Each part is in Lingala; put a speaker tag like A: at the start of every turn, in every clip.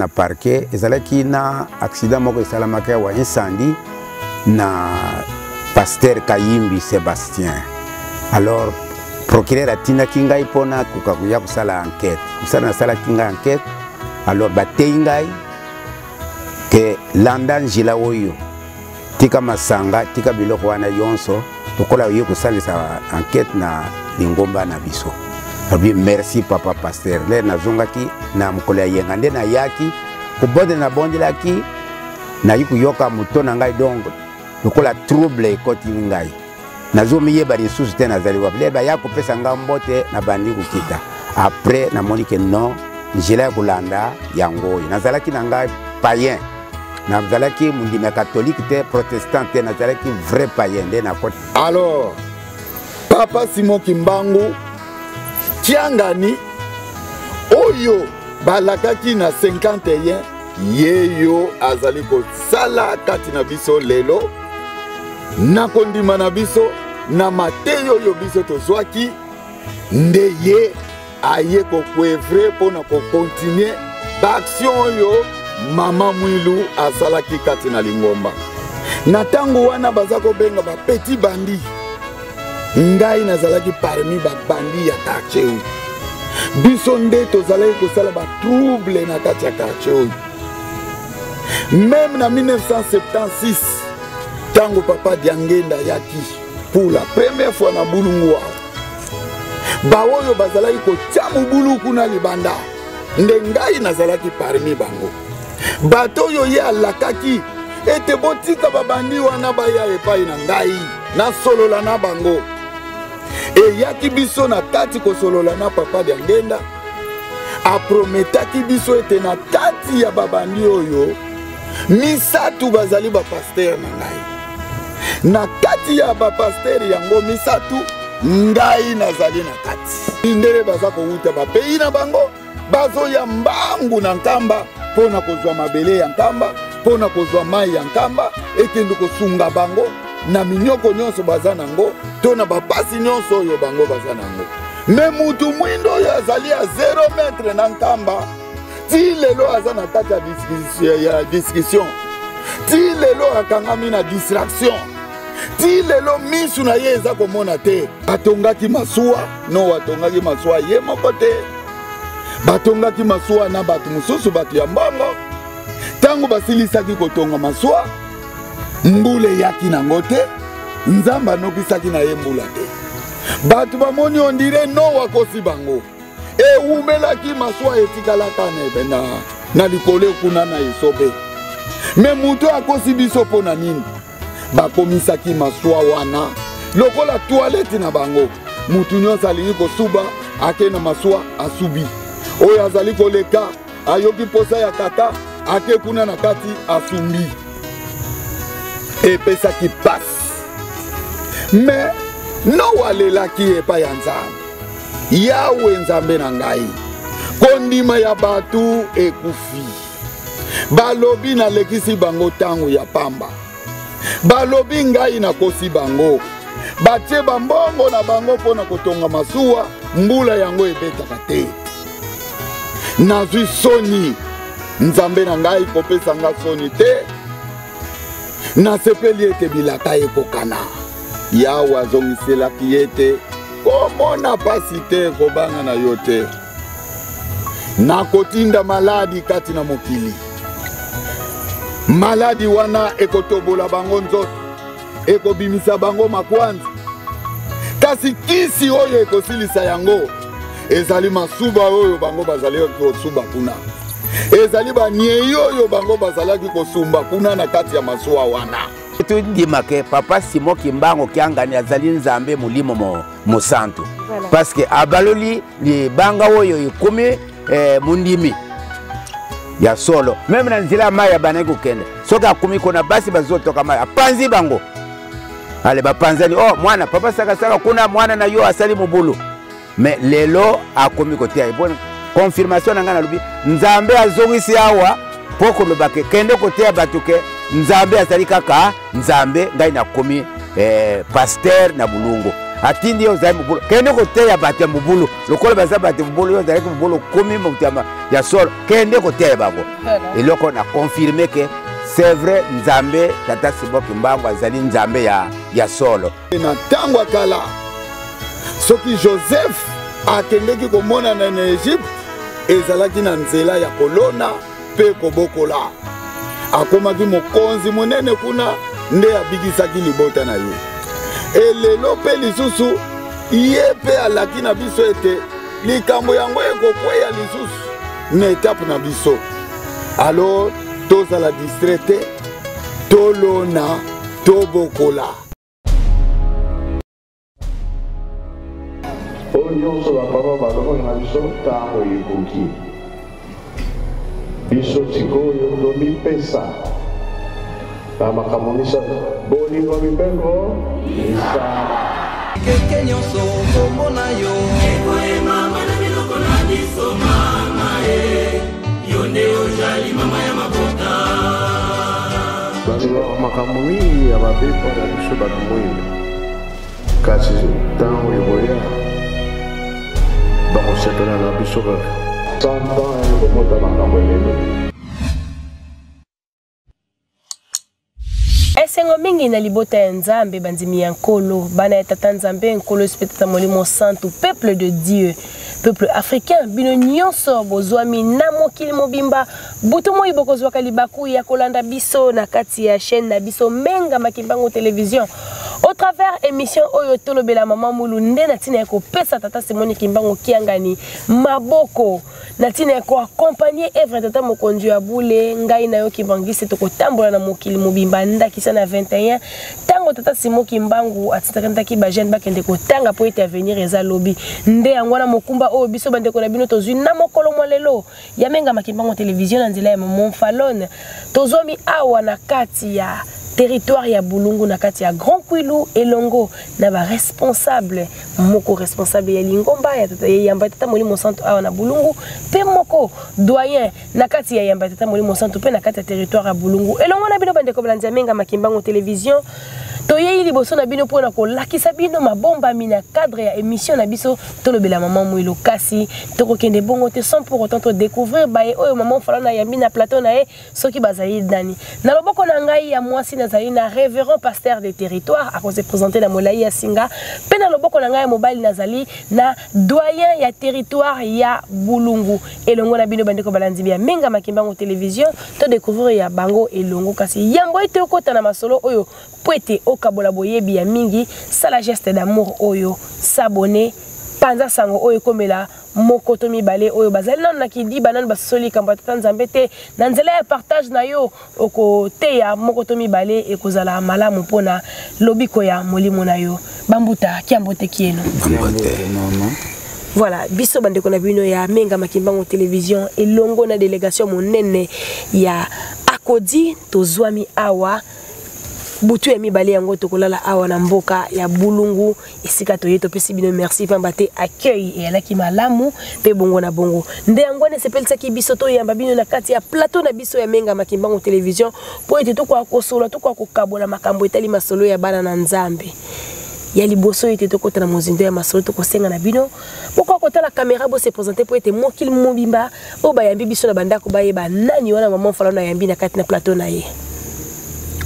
A: Na parquet ezalaki na accident moko esalamaki awa, incendie na pasteur Kayimbi Sébastien. Alors procureur atindaki ngai mpona koka koya kosala enquête. Kosala nasalaki ngai enquête, alors bateyi ngai ke landa nzela oyo, tika masanga, tika biloko wana yonso, lokola oye kosalisa enquête na lingomba na biso. Alobi merci papa pasteur. Lere nazongaki na mokolo ya yenga nde nayaki kobondela, nabondelaki, nayi koyoka moto na ngai donc lokola trouble ekoti ngai, nazomiyeba lisusu te nazali wapi. Lere baya kopesa ngai mbote, nabandi kokita. Après namoni ke non, nzela ya kolanda yango oyo. Nazalaki na ngai païen, nazalaki mondimi ya catholique te, protestant te, nazalaki vrai païen nde nakoti.
B: Alors papa Simon Kimbangu Kiangani oyo balakaki na 51, ye yo azali kosala kati na biso lelo na kondima na biso na mateyo oyo biso tozwaki, nde ye aye kokoœuvrer mpo na kocontinuer baaction oyo mama Mwilu asalaki kati na lingomba. Na ntango wana baza kobenga bapetits bandits, ngai nazalaki parmi babandits ya quartier oyo. Biso nde tozalaki kosala batrouble na kati ya quartier oyo. Même na 1976, ntango papa Diangenda ayaki pour la première fois na Bulungu awa, baoyo bazalaki kotia mobulu kuna libanda, nde ngai nazalaki parmi bango. Bato oyo ye alakaki ete botika babandi wana baya epai na ngai, nasolola na bango. Eyaki biso na kati kosolola na papa Diangenda, aprometaki biso ete na kati ya babandi oyo misato bazali bapasteur na ngai. Na kati ya bapasteur yango misato, ngai nazali na kati. Mindele baza kowuta bapays na bango, bazoya mbangu na Nkamba mpo na kozwa mabele ya Nkamba, mpo na kozwa mai ya Nkamba, ekende kosunga bango na minyoko nyonso baza nango to na bapasi nyonso oyo bango baza nango. Mais mutu mwindo oyo azali ya 0 mètre na Nkamba, ti lelo aza na kati ya discussion, ti lelo akangami na distraction, ti lelo misu na ye eza komona te. Batongaki masuwa, Noa atongaki masuwa ye moko te, batongaki masuwa na bato mosusu, bato ya mbongo. Ntango basilisaki kotonga masuwa, mbula eyaki nango te, Nzambe anokisaki na ye mbula te. Bato bamoni on dirait Noa akosi bango. Ewumelaki, masuwa etikalaka na, na, na likolo kuna na esobe. Mais moto akosi biso mpo na nini? Bakomisaki masuwa wana lokola toilette na bango. Mutu nyonso alingi kosuba, ake na masuwa asubi. Oyo azali koleka ayoki mposa ya kaka, ake kuna na kati asumbi. Epesaki pasi, mais Noa alelaki epai ya Nzambe: Yawe Nzambe na ngai, kondima ya bato ekufi. Balobi nalekisi bango ntango ya pamba, balobi ngai nakosi bango, batie bambongo na bango mpo na kotonga masuwa, mbula yango ebetaka te. Nazwi soni, Nzambe na ngai kopesa nga soni te. Nasepeli ete bilaka ekokana. Yawe azongiselaki ye ete: komona pasi te, kobanga na yo te. Nakotinda maladi kati na mokili. Maladi wana ekotobola bango nzoto, ekobimisa bango makwanza, kasi kisi oyo ekosilisa yango ezali masuba oyo bango bazali kosuba kuna, ezali banyei oyo bango bazalaki kosumba kuna na kati ya masuwa wana.
A: Tondima ke papa Simon Kimbangu Kiangani azali Nzambe molimo mosantu, voilà. Parce que abaloli libanga oyo ekomi mondimi ya solo. Même na nzela ya mai abandaki kokende, soki akomi kuna basi bazotoka mai, apanzi bango, ale bapanzani: oh mwana papa sakasaka kuna, mwana na yo asali mobulu. Mais lelo akomi koteya bon confirmation na ngai. Nalobi Nzambe azongisi awa mpo koloba ke kende koteya bato ke Nzambe azali kaka Nzambe. Ngai nakomi pasteur na Bulungu. Atindi yo ozali mobulu, kende koteya bato ya mobulu. Lokola baza bato ya mobulu, yo ozalaki mobulu, okomi moto ya solo, kende koteya bango. Eloko na confirme ke c'est vrai, Nzambe Tata Simon Kimbangu azali Nzambe ya solo.
B: Na ntango ya kala, soki Joseph akendeki komonana na Egypte, ezalaki na nzela ya kolona mpe kobokola. Akomaki mokonzi monene kuna, nde abikisaki libota na ye. Elelo mpe lisusu ye mpe alaki na biso ete likambo yango ekokweya lisusu na etape na biso. Alors tozala distrait te, tolona, tobokola.
C: Oyo nyonso bapapa balobaki na biso ntango ekoki. Biso sikoyo tomipesa na makambo misato: bolingo, mibeko, misala.
D: Keke nyonso kombo na yo ekoyemama na biloko na biso mama e yo nde ozali mama ya mabota.
C: Balobaka makambo mingi ya mabe mpo na biso bato moindo, kasi ntango ekoya bakosepela na biso kaka. 100 ans ekobota makambo ebele.
E: Esengo mingi na libota ya Nzambe, bandimi ya Nkolo, bana ya Tata Nzambe, Nkolo Yesu mpe Tata Molimo Santu, peuple de Dieu, peuple africain, bino nyonso bozwami na mokili mobimba, butu moi bokozwaka libaku ya kolanda biso na kati ya chaîne na biso Menga Makimbangu Télévision. Au travers émission oyo tolobela mama Mulu nde na ntina ya kopesa Tata Simoni Kimbangu Kiangani maboko na ntina ya koakompagne evre tata mokonzi ya bule. Ngai na yo Kimbanguiste tokotambola na mokili mobimba, ndakisa na 21 ntango Tata Simo Kimbangu atindakandaki bajeune bakende kotanga mpo ete avenir eza lobi. Nde yango wana mokumba oyo biso bandeko na bino tozwi na mokolo mwa lelo ya Menga Makimbangu Télévision na nzela ya Montfalon. Tozwami awa na kati ya territoire ya Bulungu, na kati ya Grand Kwilu, elongo na ba responsable moko, responsable ya lingomba ya tata, ya yamba Tata Molimo Santo awa na Bulungu, pe moko doyen na kati ya yamba Tata Molimo Santo pe na kati ya territoire ya Bulungu. Elongo na bino bandeko balandi ya Menga Makimbangu Télévision, toyei liboso na bino mpona kolakisa bino mabombami na cadre ya émission na biso tolobela mama Mwilo. Kasi tokokende bongo te sans pour autant todécouvrir baye oyo mama Falana ayambi na plateau na ye soki bazali nani. Na loboko na ngai ya mwasi nazali na révérend pasteur de territoire, akose présenter na molai ya singa, mpe na loboko na ngai ya mobali nazali na doyen ya territoire ya Bulungu. Elongo na bino bandeko balandi ya Menga Makimbangu Télévision, to découvrir ya bango elongo. Kasi yambo ete okota na masolo oyo po ete okabola boyebi ya mingi, sala geste d'amour oyo, s'abonner, panza sango oyo ekomela moko to mibale oyo bazali nanu na kidiba, nanu basosoli likambo ya Tata Nzambe te. Na nzela ya partage na yo okoteya moko to mibale, ekozala malamu mpona lobiko ya molimo na yo. Bambuta kiambote kieno. Voilà, biso bandeko na bino ya Menga Makimbangu Télévision elongo na délégation monene ya Akodi, tozwami awa butu ya mibale yango tokolala awa na mboka ya Bulungu, esika toye. Topesi bino merci pamba te accueil eyalaki malamu mpe bongo na bongo. Nde yango wana esepelisaki biso toyamba bino na kati ya plateau na biso ya Menga Makimbangu Télévision mpo ete tokoka kosolola, tokoka kokabola makambo etali masolo ya bana na Nzambe. Ya liboso ete tokota na mozindo ya masolo, tokosenga na bino bokoka kotala caméra, bose présenter mpo ete mokili mobimba oyo bayambi biso na bandako bayeba nani wana mama Falana ayambi na kati na plateau na ye.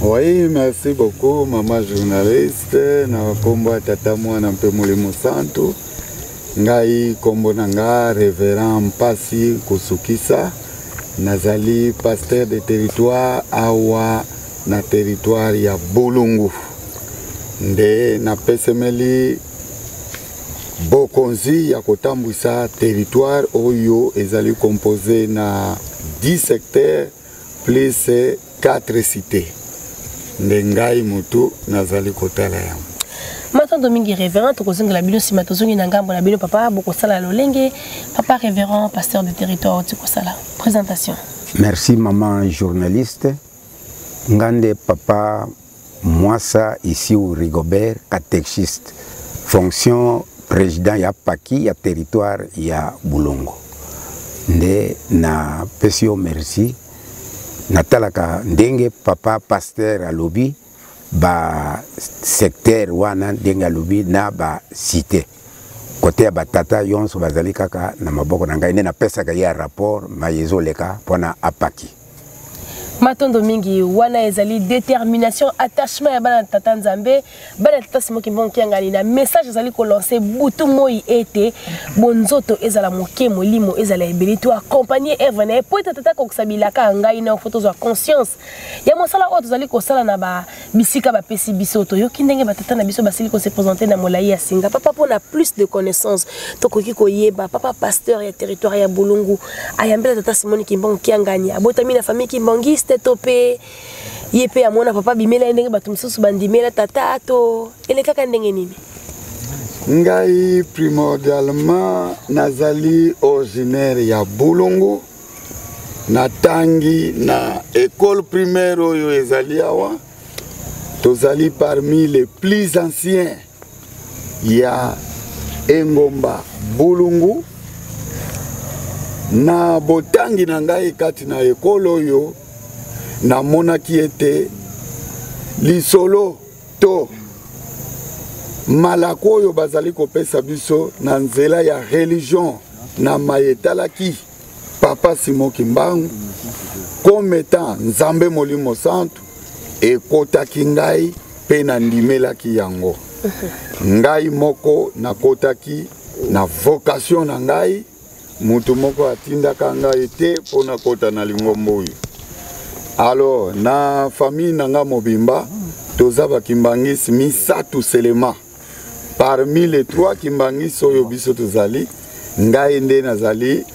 B: Oui, merci beaucoup maman journaliste. Na kombo ya Tata, Mwana mpe Molimo Santu, ngai kombo na nga révérend Mpasi Kosukisa, nazali pasteur de territoire awa na territoire ya Bulungu. Nde napesemeli bokonzi ya kotambwisa territoire oyo ezali composé na 10 secteurs plus 4 cités. Nde ngai motu nazali kotala yango.
E: Matondo mingi révérend, tokozongela bino nsima. Tozongi na ngambo na bino papa, bokosala lolenge papa révérend pasteur de territoire oti kosala présentation.
A: Merci maman journaliste. Ngande papa Mwasa ici au Rigobert, catéchiste, fonction président ya Paki ya territoire ya Bulongo. Nde na pesi yo merci. Natalaka ndenge papa pasteur alobi. Ba secteur wana ndenge alobi na ba cité kote ya batata yonso bazali kaka na maboko na ngai nde napesaka ye ya rapport maye ezoleka mpona apaki.
E: Matondo mingi. Wana ezali détermination, attachement ya bana tata Nzambe, bana tata Simon Kimbangu Kiangani na message ezali kolancer butu moi ete bonzoto ezala moke, molimo ezala ebele, to accompagner œuvre na ye po ete tata akokisa bilaka ya ngai na fo tozwa conscience ya mosala oyo tozali kosala na ba bisika bapesi biso. Toyoki ndenge batata na biso basili kose présenter na molai ya singa. Papa, mpona plus de connaissance, tokoki koyeba papa pasteur ya territoire ya Bulungu ayambela tata Simoni Kimbangu Kiangani abotami na famille kimbangiste to mpe ye mpe amona papa bimela ye ndenge bato mosusu bandimela tata, to elekaka ndenge nini?
B: Ngai primordialement nazali originaire ya Bulungu. Natangi na école primaire oyo ezali awa. Tozali parmi les plus anciens ya engomba Bulungu. Na botangi na ngai kati na ekolo oyo, namonaki ete lisolo to malako oyo bazali kopesa biso na nzela ya religion na maye etalaki papa Simon Kimbangu comme étant Nzambe Molimo Santu ekotaki ngai mpe nandimelaki yango. Ngai moko nakotaki na vocation na ngai, mutu moko atindaka ngai te mpo nakota na lingomba oyo. Alors na famille na nga mobimba toza bakimbangisi misato selema. Parmi les trois kimbangisi oyo biso tozali, ngai nde nazali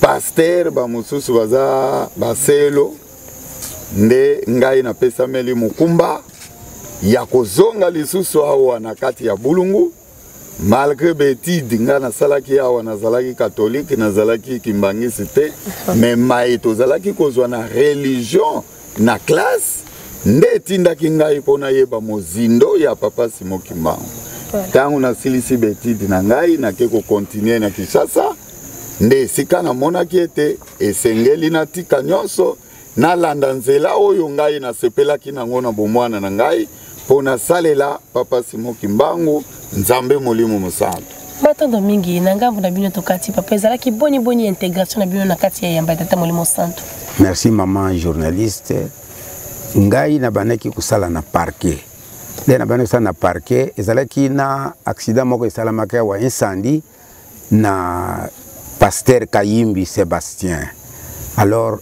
B: pasteur, bamosusu baza baselo. Nde ngai napesameli mokumba ya kozonga lisusu awa na kati ya Bulungu. Malgré baétude ngai nasalaki awa, nazalaki catholique, nazalaki kimbangisi te, mais maye tozalaki kozwa na religion na classe nde etindaki ngai mpo nayeba mozindo ya papa Simon Kimbangu. Ntango nasilisi baétude na ngai, nake kocontinuer na Kinshasa, nde esika namonaki ete esengeli natika nyonso, nalanda nzela oyo ngai nasepelaki nango na bomwana na ngai mpo nasalela papa Simon Kimbangu, Nzambe Molimo Mosantu.
E: Matondo mingi. Na ngambo na bino tokati, papa, ezalaki boni boni intégration na bino na kati ya yamba ya tata Molimo Santu?
A: Merci, maman journaliste. Ngai nabandaki kosala na parquet. Nde nabandaki kosala na parquet, ezalaki na accident moko esalamaki awa, incendie na pasteur Kayimbi Sébastien. Alors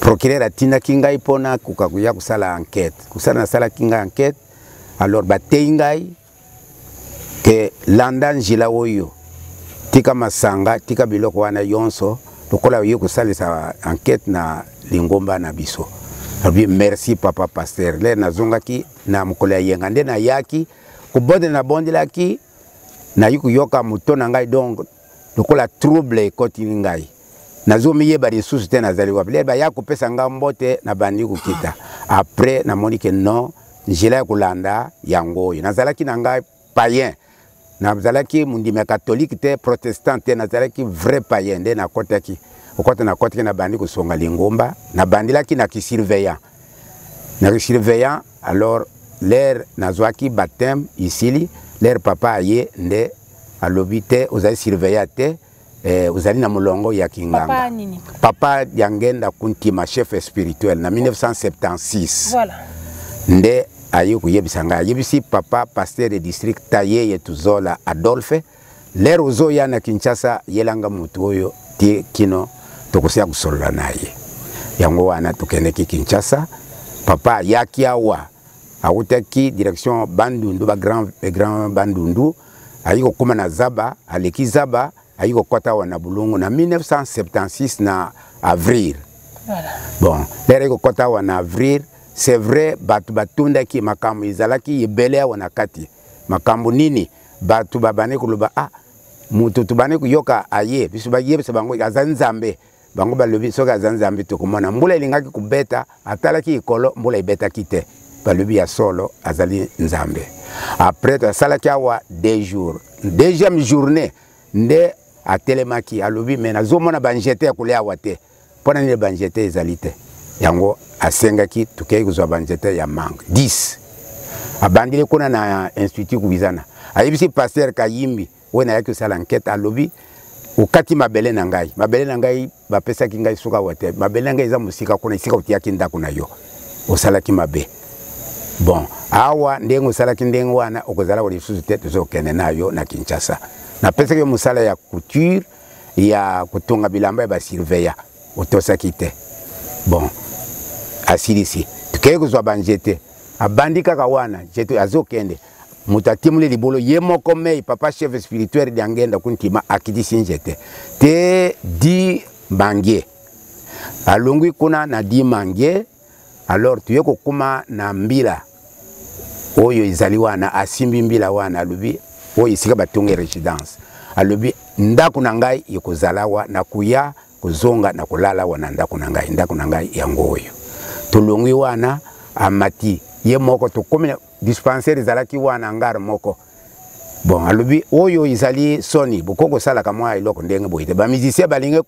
A: procureur atindaki ngai mpona koka koya kosala enquête. Kosala, nasalaki ngai enquête. Alors bateyi ngai ke landa nzela oyo, tika masanga, tika biloko wana yonso, lokola oye kosalisa enquête na lingomba na biso. Alobi merci papa pasteur. Lere nazongaki na mokolo ya yenga, nde nayaki kobondela, nabondelaki, nayi koyoka moto na ngai donc lokola trouble ekoti ngai, nazomiyeba lisusu te nazali wapi. Lere baya kopesa ngai mbote, nabandi kokita. Après namoni ke non, nzela ya kolanda yango oyo. Nazalaki na ngai païen, nazalaki mondimi ya catholique te, protestant te, nazalaki vrai païen. Nde nakotaki okota, nakotaki, nabandi kosonga lingomba, nabandelaki na kisurveillant, na kisurveillant. Alors lere nazwaki baptême isili, lere papa aye nde alobi te ozali surveillant te, ozali na molongo ya kinganga.
E: Papa nini?
A: Papa Yangenda Kuntima, chef spirituel na 1976.
E: Voilà.
A: Nde aye koyebisa ngai, ayebisi papa pasteur de district Tayeye Tuzola Adolphe: lere ozoya na Kinshasa, yelanga motu oyo ti kino tokosia kosolola na ye. Yango wana tokendeki Kinshasa. Papa ayaki awa, awutaki direction Bandundu, ba grand, grand Bandundu, ayi kokóma na Zaba, aleki Zaba, ayi kokɔta awa na Bulungu na 1976 na avril.
E: Voilà.
A: Bon, lere ayi kokɔta awa na avril, c'est vrai, bato batundaki makambo ezalaki ebele awa na kati. Makambo nini? Bato babandi koloba: ah, moto tobandi koyoka aye biso, bayebisa bango aza Nzambe. Bango balobi soki aza Nzambe, tokomona mbula elingaki kobeta. Atalaki ekolo, mbula ebetaki te. Balobi ya solo azali Nzambe. Après asalaki awa 2 jours. Deuxième journée nde atelemaki, alobi: me nazomona banzete ya kolia awa te, mpo na nini banzete ezali te? Yango asengaki tokei kozwa banzete ya mangue 10. Abandeli kuna na institut Kubizana, ayebisi pasteur Kayimbi oyo nayaki kosala enquête, alobi okati mabele na ngai, mabele na ngai bapesaki ngai suka awa te, mabele na ngai eza mosika kuna esika otiyaki ndako na yo, osalaki mabe. Bon, awa ndenge osalaki ndenge wana okozala lisusu te, tozokende na yo na Kinshasa. Napesaki yo mosala ya couture, ya kotonga bilamba ya basurveillant, otosaki te. Bon, asilisi, tokei kozwa banzete, abandi kaka wana nzete azokende, moto atimoli libolo ye moko mei papa chef spirituel Diangenda Kuntima akitisi nzete te di mangie, alongwi kuna na di mangie. Alors tuye kokoma na mbila oyo ezali wana, asimbi mbila wana, alobi oyo esika batongi résidence, alobi ndako na ngai ekozala awa, nakoya kozonga na kolala awa na ndako na ngai, ndako na ngai yango oyo. Tolongwi wana, amati ye moko, tokomi na dispensaire ezalaki wana ngare moko. Bon, alobi oyo ezali soni, bokoki kosalaka mwa eloko ndenge boye te, bamusicien balingi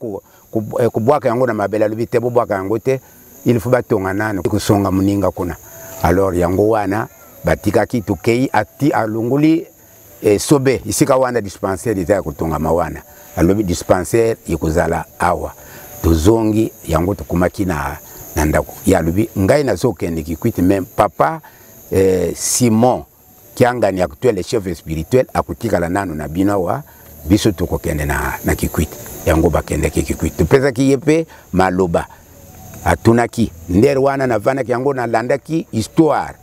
A: kobwaka yango na mabele. Alobi te, bobwaka yango te, il faut batonga nano kosonga moninga kuna. Alors yango wana batikaki, tokei ati alongoli sobe esika wana dispensaire eza ya kotongama wana, alobi dispensaire ekozala awa. Tozongi yango, tokomaki na ndako ye, alobi ngai nazokende Kikwit, même papa Simon Kiangani actuel chef spirituel akotikala nano na bino awa, biso tokokende na Kikwit. Yango bakendaki Kikwit, topesaki ye mpe maloba, atunaki ndere wana navandaki yango, nalandaki histoire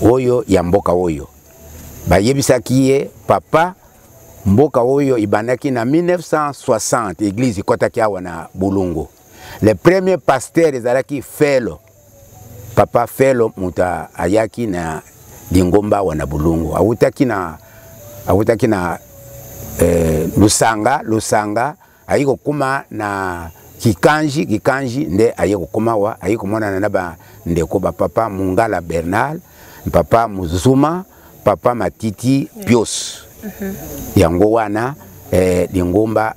A: oyo ya mboka oyo. Bayebisaki ye papa mboka oyo ebandaki na 1960, église ekɔtaki awa na Bulungu. Le premier pasteur ezalaki Felo, papa Felo, moto ayaki na lingomba awa na Bulungu, awutaki na Lusanga, ayi kokóma na Kikanji. Kikanji nde aye kokóma awa, ayi komonana na bandeko bapapa Mungala Bernard, papa Muzuma, papa Matiti Pios. Yango wana lingomba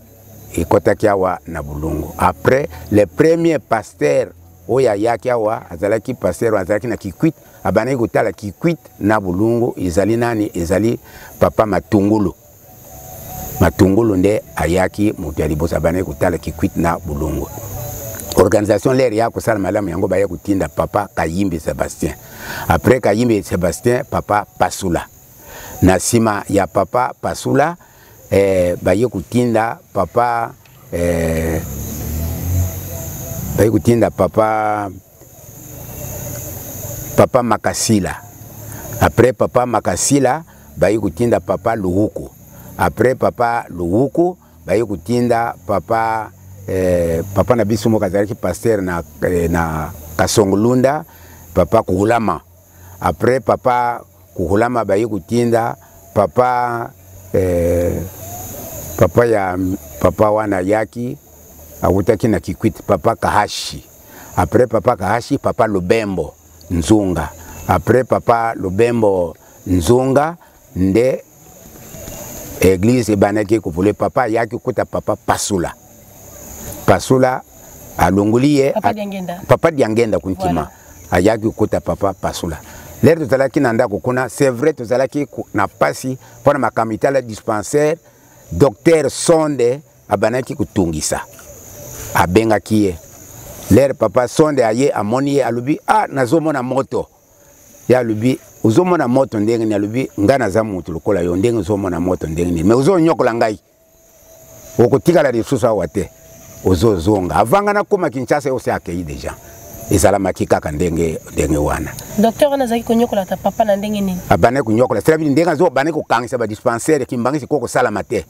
A: ekɔtaki awa na Bulungu. Après, le premier pasteur oyo ayaki awa azalaki pasteur azalaki na Kikwit, abandaki kotala Kikwit na Bulungu, ezali nani? Ezali papa Matungulu. Matungulu nde ayaki moto ya liboso abandaki kotala Kikwit na Bulungu. Organisation lere ya kosala malamu yango, baya kotinda papa Kayimbi Sébastien. Après Kayimbi Sébastien, papa Pasula. Na nsima ya papa Pasula, baye kotinda papa baye kotinda papa Makasila. Après papa Makasila, baye kotinda papa Luhuku. Après papa Luhuku, baye kotinda papa na biso moko azalaki pasteur na Kasongolunda, papa Kuhulama. Après papa Kuhulama, baye kotinda papa ya papa wana ayaki awutaki na Kikwit, papa Kahashi. Après papa Kahashi, papa Lubembo Nzunga. Après papa Lubembo Nzunga nde église ebandaki kovole. Papa ayaki kuta papa Pasula. Pasula alongoli ye.
E: Papa Diangenda.
A: Papa Diangenda Kuntima. Ayaki kuta papa Pasula lere tozalaki na ndako kuna. C'est vrai, tozalaki na pasi mpona makambo etala dispensaire. Docteur Sonde abandaki kotungisa, abengaki ye. Lere papa Sonde aye, amoni ye, alobi: "Ah, nazomona moto." Ye alobi: "Ozomona moto ndenge nini?" Alobi: "Ngai naza motu lokola yo, ndenge ozomona moto ndenge nini? Mais ozonyokola ngai, okotikala lisusu awa te, ozozonga avant nga nakóma Kinshasa." Ose akei déjà, ezalamaki kaka ndenge wana.
E: Docteur wana azalaki konyokola ta papa na ndenge nini?
A: Abandaki konyokola, c'est-à-dire ndenge azo bandaki kokangisa badispensaire, kimbangisi ko kosalama te.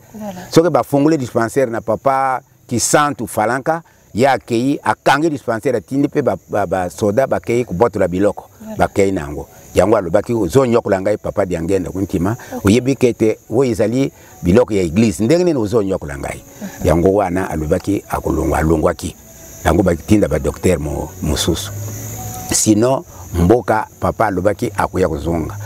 A: Soki bafungoli dispensaire na papa Kisantu Falanka, ye akei akangi dispensaire, atindi mpe basoda bakei kobotola biloko, bakei na yango. Yango alobaki: "Ozonyokola ngai, papa Diangenda Kuntima, oyebi ke ete oyo ezali biloko ya église, ndenge nini ozonyokola ngai?" Yango wana alobaki akolongwa, alongwaki. Yango batinda badocteur mosusu. Sinon mboka papa alobaki akoya kozonga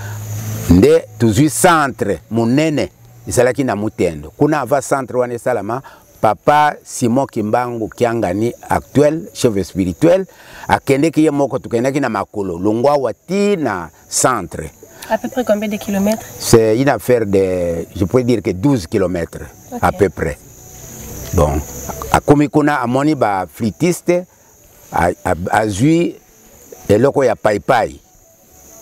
A: nde tozwi centre monene ezalaki na Mutendo kuna. Ava centre wana esalama, papa Simon Kimbangu Kiangani, actuel chef spirituel, akendeki ye moko. Tokendaki na makolo longwa awa ti na centre.
E: À peu près combien de kilomètres?
A: C'est une affaire de, je pourrais dire que 12 kilomètres, okay. À peu près. Bon, akomi kuna amoni ba flûtiste, azwi eloko ya paipai,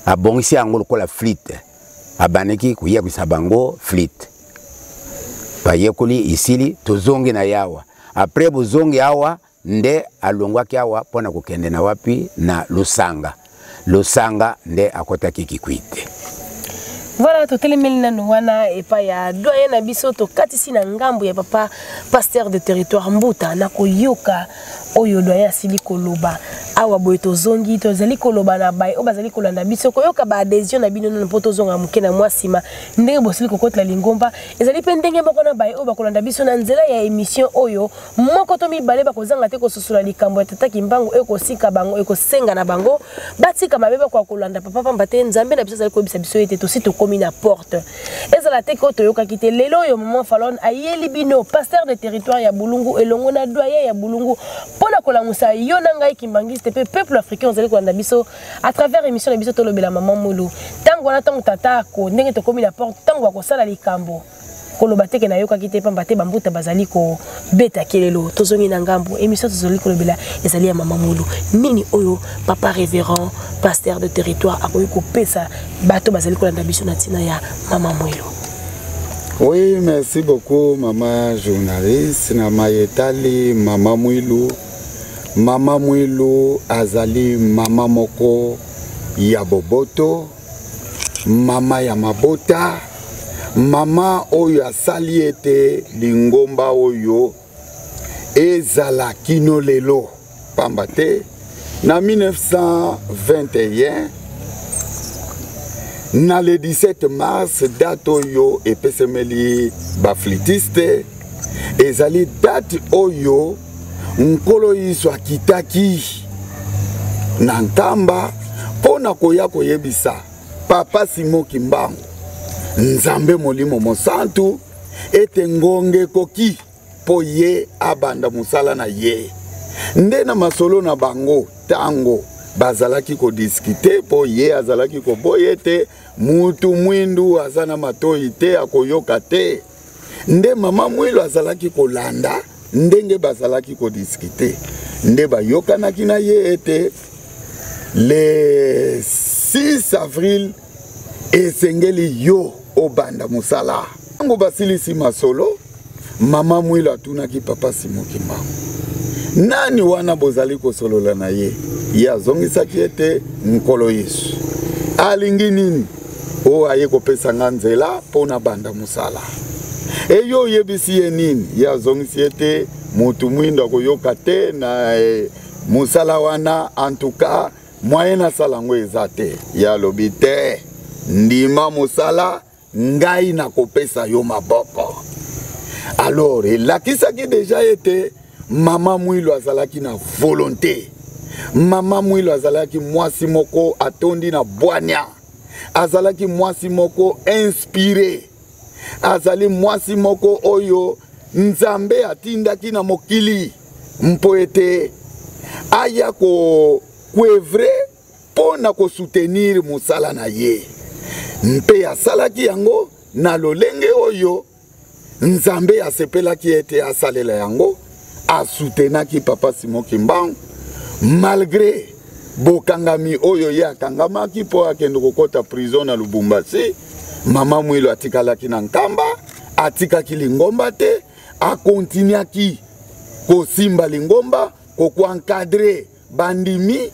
A: abongisi yango lokola flûte, abandaki koyekolisa bango flûte. Bayekoli isili, tozongi na yawa. Après bozongi awa nde alongwaki awa mpona kokende na wapi, na Lusanga. Lusanga nde akotaki Kikwit.
E: Voilà, totelemeli nanu wana epai ya doyen na biso, tokatisi na ngambo ya papa pasteur de territoire Mbuta na koyoka oyo doyen asili koloba awa. Boye tozongi, tozali koloba na baye oyo bazali kolanda biso, koyoka baadhésion na bino nano mpo tozonga moke na mwa nsima, ndenge bosili kokotela lingomba. Ezali mpe ndenge moko na baye oyo bakolanda biso na nzela ya émission oyo, moko to mibale bakozanga te kososola likambo ya tata Kimbangu ekosika bango, ekosenga na bango batika mabe, bakoka kolanda papa, pamba te Nzambe na biso azali koyebisa biso ete tosi tokómi na porte. Ezala te ke oyo toyokaki te. Lelo oyo mama Falon ayeli bino pasteur de territoire ya Bulungu elongo na doyen ya Bulungu mpo na kolamusa yo na ngai kimbangiste mpe peuple africain ozali kolanda biso à travers émission na biso Tolobela Mama Mwilu. Ntango wana, ntango tata ako ndenge tokómi na porte, ntango akosala likambo, koloba teke nayokaki te, pamba te bambuta bazali kobeta kelelo. Tozongi na ngambo émission tozali kolobela ezali ya Mama Mwilu. Nini oyo papa révérend pasteur de territoire akoki kopesa bato bazali kolanda biso na ntina ya Mama Mwilu?
B: Oui, merci beaucoup, maman journaliste. Na mayetali Mama Mwilu. Mama Mwilu azali mama moko ya boboto, mama ya mabota, mama oyo asali ete lingomba oyo ezala kino lelo. Pamba te na 1921, na le 17 mars, date oyo epesemeli baflûtiste, ezali date oyo Nkolo Yesu akitaki na Nkamba mpo na koya koyebisa papa Simon Kimbangu, Nzambe Molimo Mosantu, ete ngonga ekoki mpo ye abanda mosala na ye. Nde na masolo na bango, ntango bazalaki kodiscuter, mpo ye azalaki koboya ete mutu mwindu aza na matoi te, akoyoka te, nde Mama Mwilu azalaki kolanda ndenge bazalaki kodiscuter. Nde bayokanaki na ye ete le 6 avril esengeli yo obanda mosala. Ntango basilisi masolo, Mama Mwilu atunaki papa Simon Kimbangu: "Nani wana bozali kosolola na ye?" Ye azongisaki ete Nkolo Yesu. "Alingi nini?" "Oyo aye kopesa nga nzela mpo na banda mosala." "Eyo oyebisi ye nini?" Ye azongisi ete motu mwindo akoyoka te na mosala wana, en tout cas moyen nasala yango eza te. Ye alobi te: "Ndima mosala, ngai nakopesa yo maboko." Alors elakisaki déjà ete Mama Mwilu azalaki na volonté. Mama Mwilu azalaki mwasi moko atondi na bwanya, azalaki mwasi moko inspiré, azali mwasi moko oyo Nzambe atindaki na mokili mpo ete aya koœuvrer mpo na kosoutenir mosala na ye, mpe asalaki yango na lolenge oyo Nzambe asepelaki ete asalela yango. Asoutenaki papa Simon Kimbangu malgré bokangami oyo ye akangamaki mpo akende kokɔta prison na Lubumbashi. Mama Mwilu atikalaki na Nkamba, atikaki lingomba te, akontinuaki kosimba lingomba, kokoencadrer bandimi.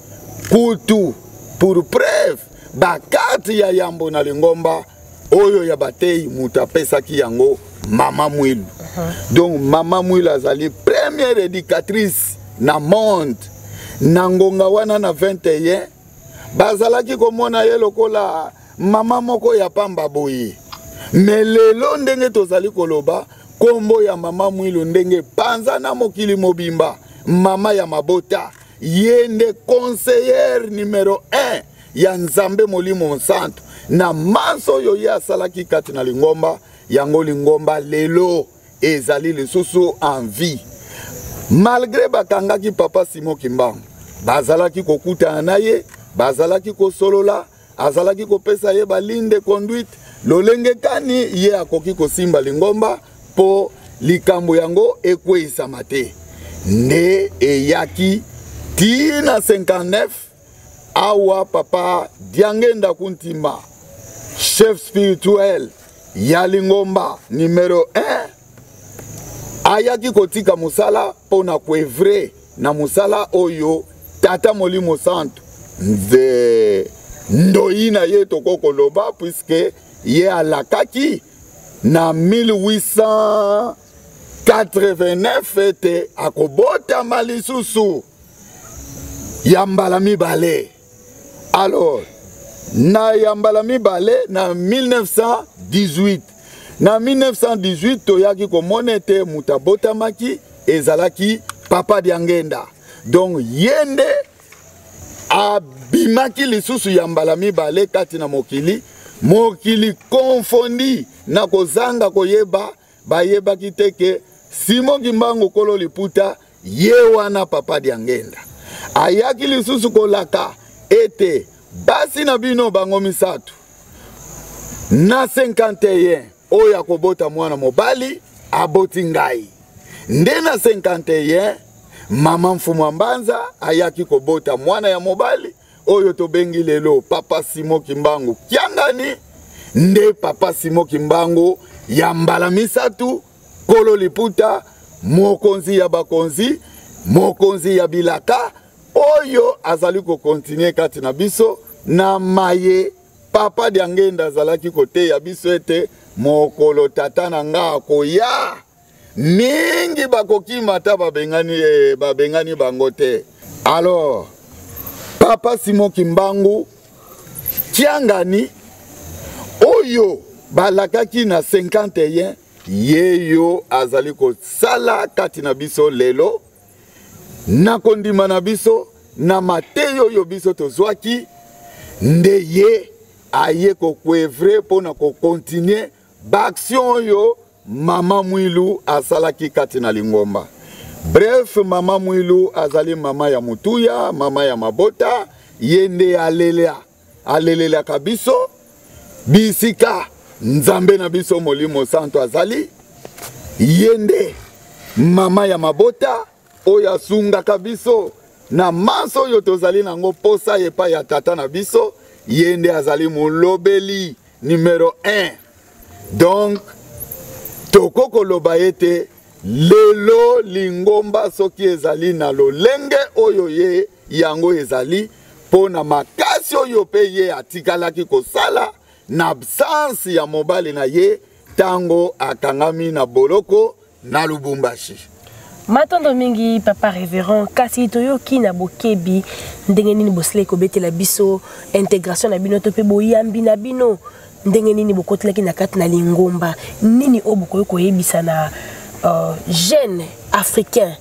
B: Kutu pour preuve, bacarte ya yambo na lingomba oyo ya batei, moto apesaki yango Mama Mwilu. Donc Mama Mwilu azali première éducatrice na monde. Na ngonga wana na 21, bazalaki komona ye lokola mama moko ya pamba boye, mais lelo ndenge tozali koloba, nkombo ya Mama Mwilu ndenge panza na mokili mobimba, mama ya mabota, ye nde conseillère numero 1 ya Nzambe Molimo Mosantu. Na manso oyo ye asalaki kati na lingomba yango, lingomba lelo ezali lisusu en vie. Malgré bakangaki papa Simon Kimbangu, bazalaki kokutana na ye, bazalaki kosolola. Azalaki kopesa ye ba ligne de conduite lolenge kani ye akoki kosimba lingomba mpo likambo yango ekweisama te. Nde eyaki ti na 59 awa papa Diangenda Kuntima, chef spirituel ya lingomba numero 1, ayaki kotika mosala mpo na koevre na mosala oyo tata Molimo Santu nze ndoi na ye tokoki koloba, puiske ye alakaki na 1889 ete akobotama lisusu ya mbala mibale. Alors na ya mbala mibale na 1918, na 1918 toyaki komona ete moto abotamaki ezalaki papa Diangenda. Donc ye nde abimaki lisusu ya mbala mibale kati na mokili, mokili confondi na kozanga koyeba. Bayebaki te ke Simon Kimbangu kolo liputa ye wana papa Diangenda ayaki lisusu kolaka ete basi na bino bango misato na 51 oyo akobota mwana mobali aboti ngai. Nde na 51 mama Mfumu Mbanza ayaki kobota mwana ya mobali oyo tobengi lelo papa Simon Kimbangu Kiangani. Nde papa Simon Kimbangu ya mbala misato, kolo liputa, mokonzi ya bakonzi, mokonzi ya bilaka, oyo azali kokontinue kati na biso na maye papa Diangenda azalaki koteya biso ete mokolo tata na nga akoya mingi bakokima ata babengani bango te. Alors papa Simon Kimbangu Kiangani oyo balakaki na 51 yeyo azali kosala kati na biso lelo na kondima na biso na mateyo oyo biso tozwaki, nde ye aye kokwevre mpo na kokontinue baaction oyo mama Mwilu asalaki kati na lingomba. Bref, mama Mwilu azali mama ya mutuya, mama ya mabota, ye nde alelelaka biso bisika Nzambe na biso Molimo Santo azali. Ye nde mama ya mabota oyo asungaka biso na manso oyo tozali nango posa epai ya tata na biso. Ye nde azali molobeli numero 1. Donc toko koloba ete lelo lingomba soki ezali na lolenge oyo ye yango ezali mpo na makasi oyo mpe ye atikalaki kosala na absence ya mobali na ye ntango akangami na boloko na Lubumbashi.
E: Matondo mingi papa révérend, kasi toyoki na bokebi ndenge nini bosila kobetela biso intégration na bino to pe boyambi na bino ndenge nini bokotelaki na kati na lingomba nini oyo bokoki koyebisa na jeune africain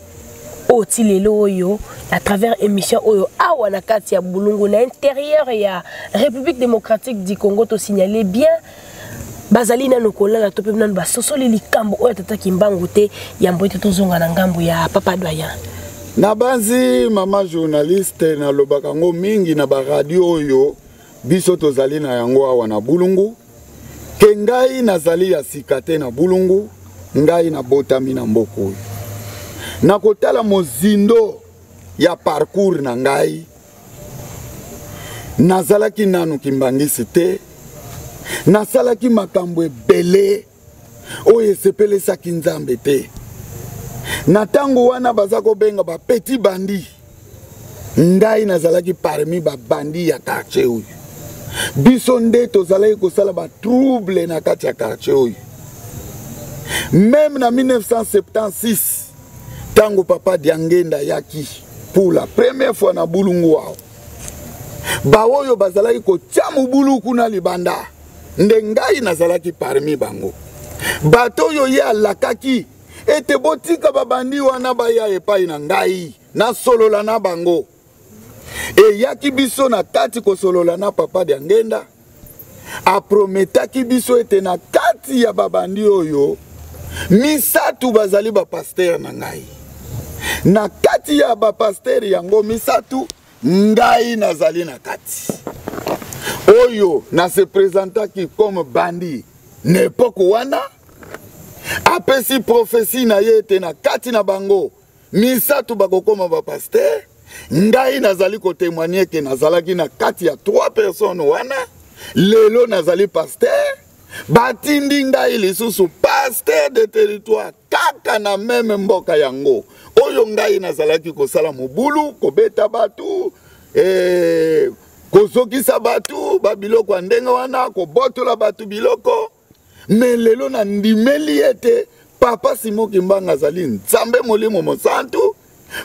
E: oyo ti lelo oyo à travers émission oyo awa na kati ya Bulungu na intérieur ya République démocratique du Congo to signaler bien bazali nanu kolala to pe nanu basosoli likambo oyo tata Kimbangu te yambo ete tozonga na ngambo ya papa doyen.
B: Nabanzi mama journaliste nalobaka ngo mingi na ba radio oyo biso tozali na yango awa na Bulungu ke ngai nazali ya sika te na Bulungu, ngai nabotami na mboka oyo. Nakotala mozindo ya parcours na ngai, nazalaki nanu kimbangisi te, nasalaki makambo ebele oyo esepelesaki Nzambe te. Na tango wana baza kobenga ba petit bandi, ngai nazalaki parmi ba bandi ya quartier oyo. Biso nde tozalaki kosala ba trouble na kati ya quartier oyo. Même na 1976 tango papa Diangenda ayaki pour la première fois na Bulungu awa, baoyo bazalaki kotia mobulu kuna libanda nde ngai nazalaki parmi bango. Bato oyo ye alakaki ete botika babandi wana baya epai na ngai nasolola na bango, eyaki biso na kati kosolola na papa Diangenda, aprometaki biso ete na kati ya babandi oyo misato bazali bapaster na ngai. Na kati ya bapaster yango misato ngai nazali na kati. Oyo na se presentaki comme bandi na epoke wana, apesi prophetie na ye ete na kati na bango misato bakokoma bapaster. Ngai nazali kotemoigne ke nazalaki na kati ya 3 personnes wana. Lelo nazali paster, batindi ngai lisusu paster de territoire kaka na meme mboka yango oyo ngai nazalaki kosala mobulu, kobeta bato, kozokisa bato babiloko ya ndenge wana, kobotola bato biloko. Me lelo nandimeli ete Papa Simon Kimbangu azali Nzambe Molimo Mosantu.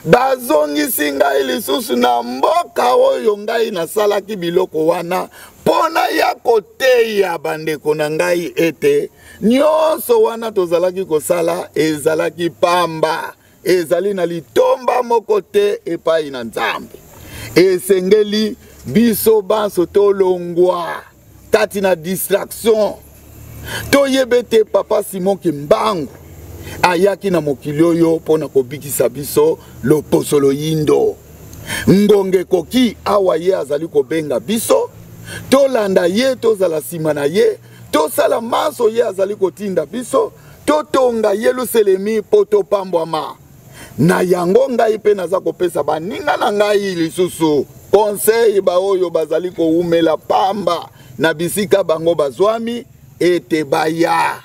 B: Bazongisi ngai lisusu na mboka oyo ngai nasalaki biloko wana mpo na ya koteya bandeko na ngai ete nyonso wana tozalaki kosala ezalaki pamba, ezali na litomba moko te epai na Nzambe. Esengeli biso banso tolongwa kati na distraction, toyeba ete Papa Simon Kimbangu ayaki na mokili oyo mpo na kobikisa biso loposo loyindo. Ngonga ekoki awa ye azali kobenga biso, tolanda ye, tozala nsima na ye, tosala manso ye azali kotinda biso, totonga Yelusalemi mpo topambwama. Na yango ngai mpe naza kopesa baninga na ngai lisusu conseil, baoyo bazali kowumela pamba na bisika bango bazwami, ete baya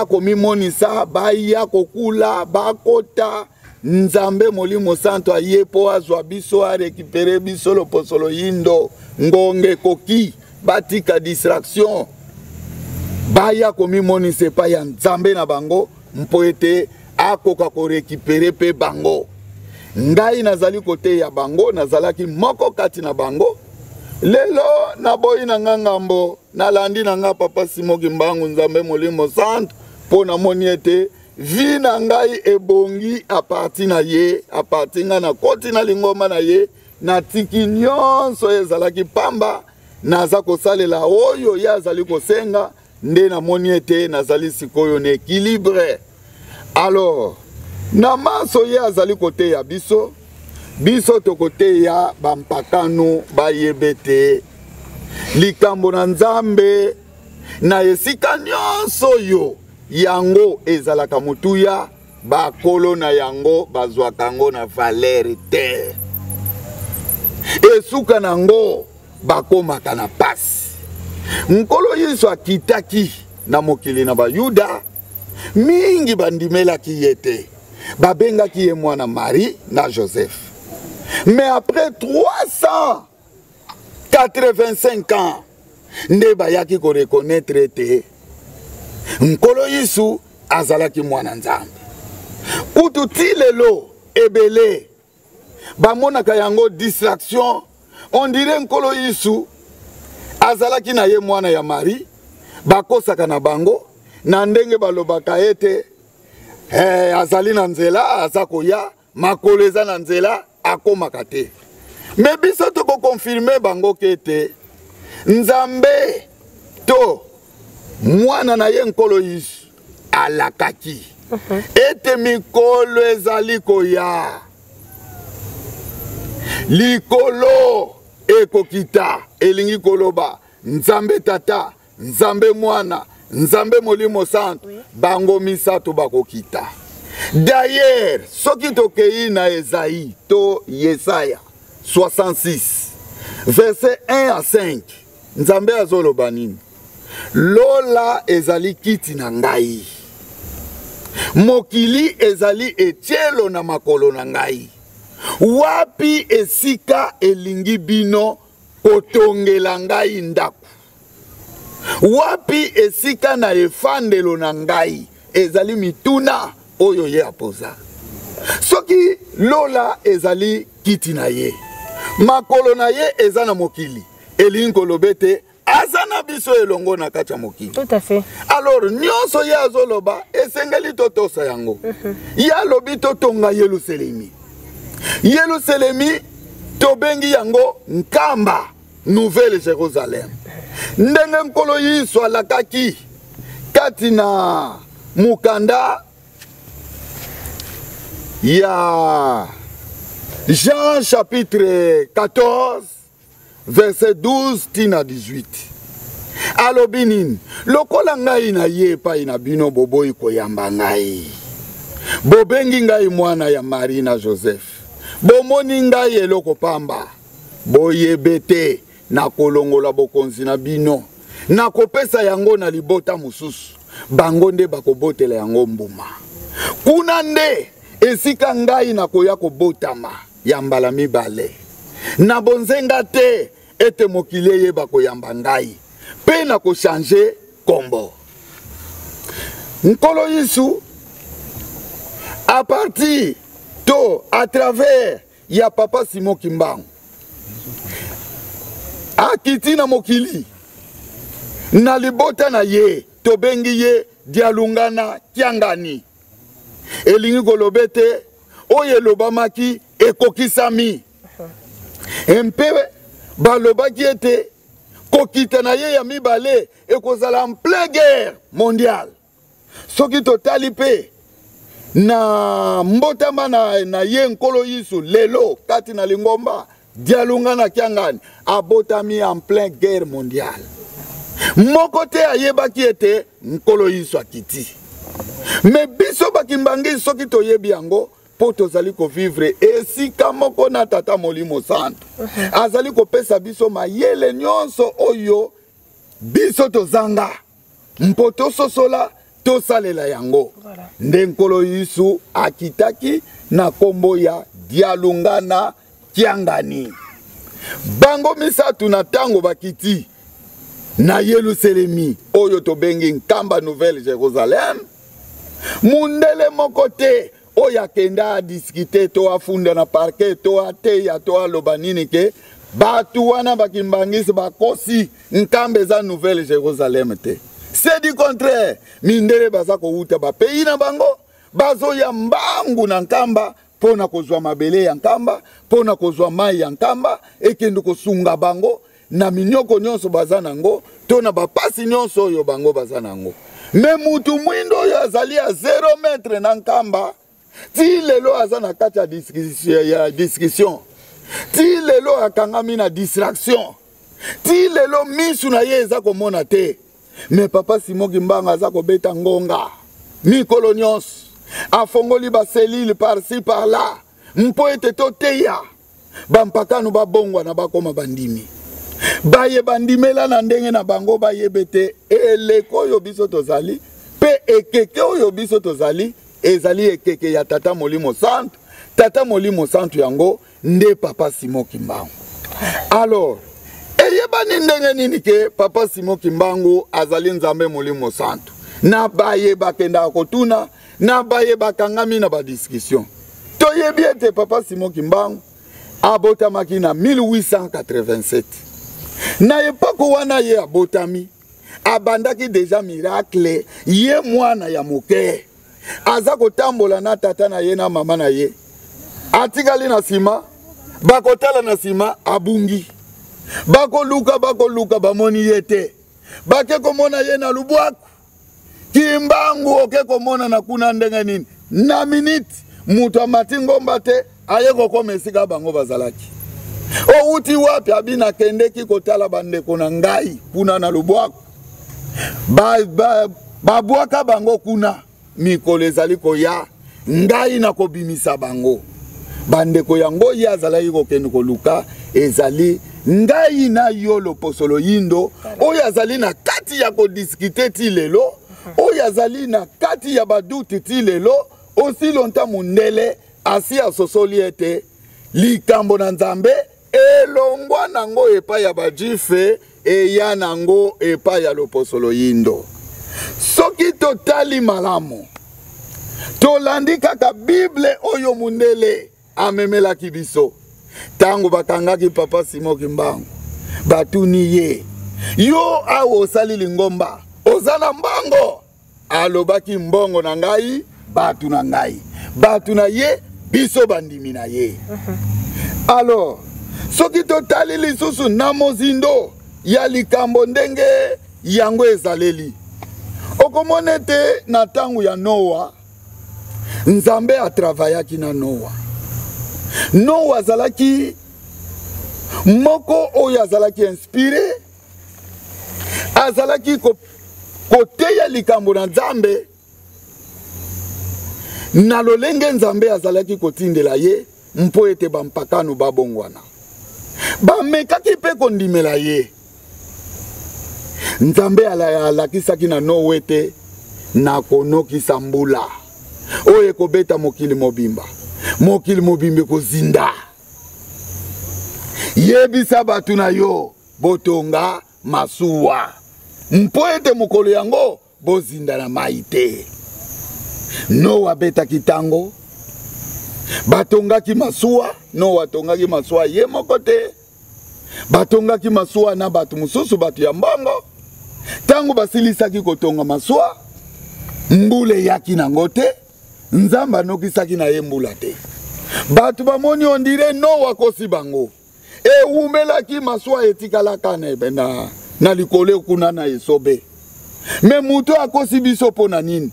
B: komimonisa, baya kokula, bakota. Nzambe Molimo Santo aye mpo azwa biso, arekipere biso loposo loyindo. Ngonga ekoki, batika distraction, baya komimonisa epai ya Nzambe na bango mpo ete akoka korekipere mpe bango. Ngai nazali koteya bango, nazalaki moko kati na bango. Lelo naboyi na nga ngambo, nalandi na nga Papa Simon Kimbangu, Nzambe Molimo Santo, mpo namoni ete vie na ngai ebongi a partir na ye, a partir ngai nakoti na lingomba na ye, natiki nyonso ezalaki pamba, naza kosalela oyo ye azali kosenga, nde namoni ete nazali sikoyo na équilibre. Alors na manso ye azali koteya biso, biso tokoteya bampakano bayebe ete likambo na Nzambe na esika nyonso oyo yango ezalaka motuya, bakolo na yango bazwaka yango na valeur te, esuka na yango bakomaka na pasi. Nkolo Yesu akitaki na mokili na Bayuda, mingi bandimelaki ye te, babengaki ye mwana Marie na Joseph. Mais après 385 ans nde bayaki koreconnaître ete Nkolo Yesu azalaki mwana Nzambe. Kutu ti lelo ebele bamonaka yango distraction, on dirait Nkolo Yesu azalaki na ye mwana ya Marie. Bakosaka na bango na ndenge balobaka ete azali na nzela, aza koya, makolo eza na nzela, akomaka te. Me biso tokokonfirme bango ke ete Nzambe to mwana na ye Nkolo Yesu alakaki ete mikolo ezali koya, likolo ekokita, elingi koloba Nzambe Tata, Nzambe Mwana, Nzambe Molimo Santo, bango misato bakokita. D'ailleurs, soki tokei na Esaïe to Yesaya 66 verset 1 à 5, Nzambe azoloba nini? Lola ezali kiti na ngai, mokili ezali etielo na makolo na ngai. Wapi esika elingi bino kotongela ngai ndako? Wapi esika na efandelo na ngai? Ezali mituna oyo ye apoza. Soki lola ezali kiti na ye, makolo na ye eza na mokili, elingi koloba ete aza na biso elongo na kati ya mokili.
E: Tout à fait.
B: Alors nyonso ye azoloba esengeli totosa yango. Ye alobi totonga Yelusalemi. Yelusalemi tobengi yango Nkamba, Nouvelle Jérusalem. Ndenge Nkolo Yesu alakaki kati na mokanda ya Jean chapitre 14 Verset 12 ti na 18. Alobi nini? Lokola ngai na ye epai na bino, boboyi koyamba ngai. Bobengi ngai mwana ya Marie na Joseph. Bomoni ngai eloko pamba. Boyebe te nakolongola bokonzi na bino, nakopesa yango na libota mosusu, bango nde bakobotela yango mbuma. Kuna nde esika ngai nakoya kobotama ya mbala mibale, na bonzenga te ete mokili eyeba koyamba ngai, mpe nakochange kombo. Nkolo Yesu, à partir to à travers ya papa Simon Kimbangu, akiti na mokili na libota na ye, tobengi ye Dialungana Kiangani. Elingi koloba ete oyo elobamaki ekokisami. Mpe balobaki ete kokita na ye ya mibale ekozala en plein guerre mondiale. Soki totali mpe na mbotama na ye Nkolo Yesu lelo kati na lingomba Dialungana Kiangani abotami en plein guerre mondiale. Moko te ayebaki ete Nkolo Yesu akiti. Me biso bakimbangi soki toyebi yango mpo tozali kovivre esika moko na Tata Molimo Santu. Azali kopesa biso mayele nyonso oyo biso tozanga mpo tososola, tosalela yango. Voilà. Nde Nkolo Yesu akitaki na kombo ya Dialungana Kiangani. Bango misato na tango bakiti na Yelusalemi oyo tobengi Nkamba Nouvelle Jérusalem, mundele moko te oyo akenda adiskite to afunda na parquet to ateya to aloba nini ke bato wana bakimbangisi bakosi, Nkamba eza Nouvelle Jérusalem te. C'est du contraire, mindele baza kowuta ba pays na bango, bazoya mbangu na Nkamba mpo na kozwa mabele ya Nkamba, mpo na kozwa mai ya Nkamba, ekende kosunga bango na minyoko nyonso baza nango to na bapasi nyonso oyo bango baza nango. Me mutu mwindo oyo azali ya 0 mètre na Nkamba, ti lelo aza na kati ya discussion, ti lelo akangami na distraction, ti lelo misu na ye eza komona te. Me papa Simon Kimbangu aza kobeta ngonga mikolo nyonso, afongoli ba cellule par-ci par-là mpo ete toteya bampakano babongwana bakoma bandimi. Baye bandimela na ndenge na bango bayebe te eleko oyo biso tozali mpe ekeke oyo biso tozali ezali ekeke ya Tata Molimo Santu. Tata Molimo Santu yango nde papa Simon Kimbangu. Alors eyebani ndenge nini ke papa Simon Kimbangu azali Nzambe Molimo Santu? Na baye bakendaka kotuna, na baye bakangami na badiscussion. Toyebi ete papa Simon Kimbangu abotamaki na 1887. Na epoko wana ye abotami, abandaki deja miracle, ye mwana ya moke aza kotambola na tata na ye na mama na ye, atikali na nsima, bakotala na nsima abungi, bakoluka bakoluka bamoni ye te, bake komona ye na lubwaku. Kimbangu oke komona na kuna ndenge nini? Na minute moto amati ngomba te, aye kokoma esika bango bazalaki. Owuti wapi? Abi nakendeki kotala bandeko na ngai kuna na lubwaku, babwaka bango kuna, mikolo ezali koya ngai nakobimisa bango. Bandeko yango ye azalaki kokende koluka ezali ngai na yo loposo loyindo oyo azali na kati ya kodiskite ti lelo, oyo azali na kati ya baduti ti lelo, aussi longtemps mundele asi asosoli ete likambo na Nzambe elongwa nango epai ya bajufe eya nango epai ya loposo loyindo. Soki totali malamu, tolandi kaka Bible oyo mundele amemelaki biso. Tango bakangaki papa Simon Kimbangu, batuni ye, yo awa osali lingomba, oza na mbongo? Alobaki, mbongo na ngai, bato na ngai, bato na ye, biso bandimi na ye. Alors soki totali lisusu na mozindo ya likambo ndenge yango ezaleli, okomona ete na ntango ya Noa, Nzambe atravayaki na Noa. Noa azalaki Moko oyo azalaki inspiré, azalaki koteya likambo na Nzambe na lolenge Nzambe azalaki kotindela ye mpo ete bampakano babongwana. Bamekaki mpe kondimela ye. Nzambe alakisaki na Noe ete nakonokisa mbula oyo ekobeta mokili mobimba, mokili mobimba ekozinda. Yebisa bato na yo botonga masuwa mpo ete mokolo yango bozinda na mai te. Noa abetaki ntango batongaki masuwa. Noa atongaki masuwa ye moko te, batongaki masuwa na bato mosusu, bato ya mbongo. Ntango basilisaki kotonga masuwa, mbula eyaki nango te, Nzambe anokisaki na ye mbula te. Bato bamoni ondire Noa akosi bango. Ewumelaki masuwa etikalaka na, na, na likolo kuna na esobe. Me moto akosi biso mpo na nini?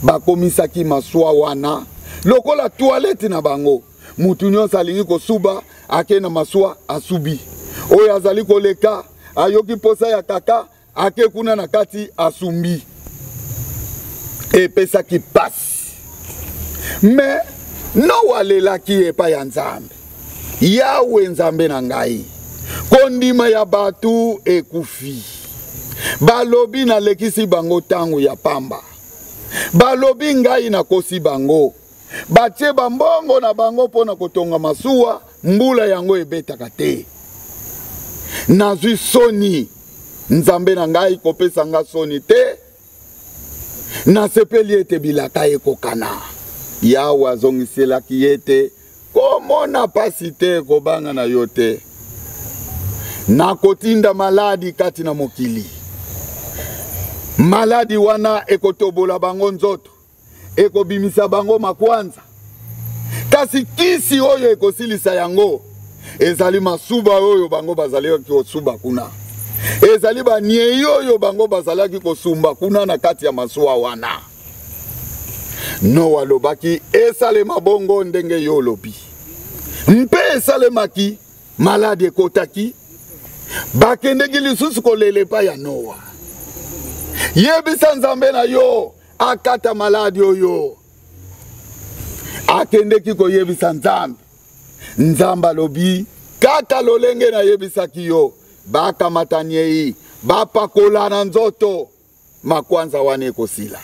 B: Bakomisaki masuwa wana lokola toilette na bango. Moto nyonso alingi kosuba ake na masuwa asubi. Oyo azali koleka ayoki mposa ya kaka ake kuna na kati asumbi. Epesaki pasi. Me Noa alelaki epai ya Nzambe, Yawe Nzambe na ngai, kondima ya bato ekufi. Balobi nalekisi bango ntango ya pamba, balobi ngai nakosi bango. Batie bambongo na bango mpo na kotonga masuwa, mbula yango ebetaka te. Nazwi soni, Nzambe na ngai, kopesa nga soni te. Nasepeli ete bilaka ekokana. Yawe azongiselaki ye ete, Komona pasi te, kobanga na yo te. Nakotinda maladi kati na mokili. Maladi wana ekotobola bango nzoto, ekobimisa bango makwanza. Kasi kisi oyo ekosilisa yango ezali masuba oyo bango bazalaki kosuba kuna, ezali banyei oyo bango bazalaki kosumba kuna na kati ya masuwa wana. Noa alobaki, esalema bongo ndenge yo olobi. Mpe esalemaki, maladi ekotaki, bakendeki lisusu kolela epai ya Noa. Yebisa Nzambe na yo akata maladi oyo. Akendeki koyebisa Nzambe. Nzambe alobi, kaka lolenge nayebisaki yo, bakamata nyei, bapakola na nzoto, makwanza wana ekosila.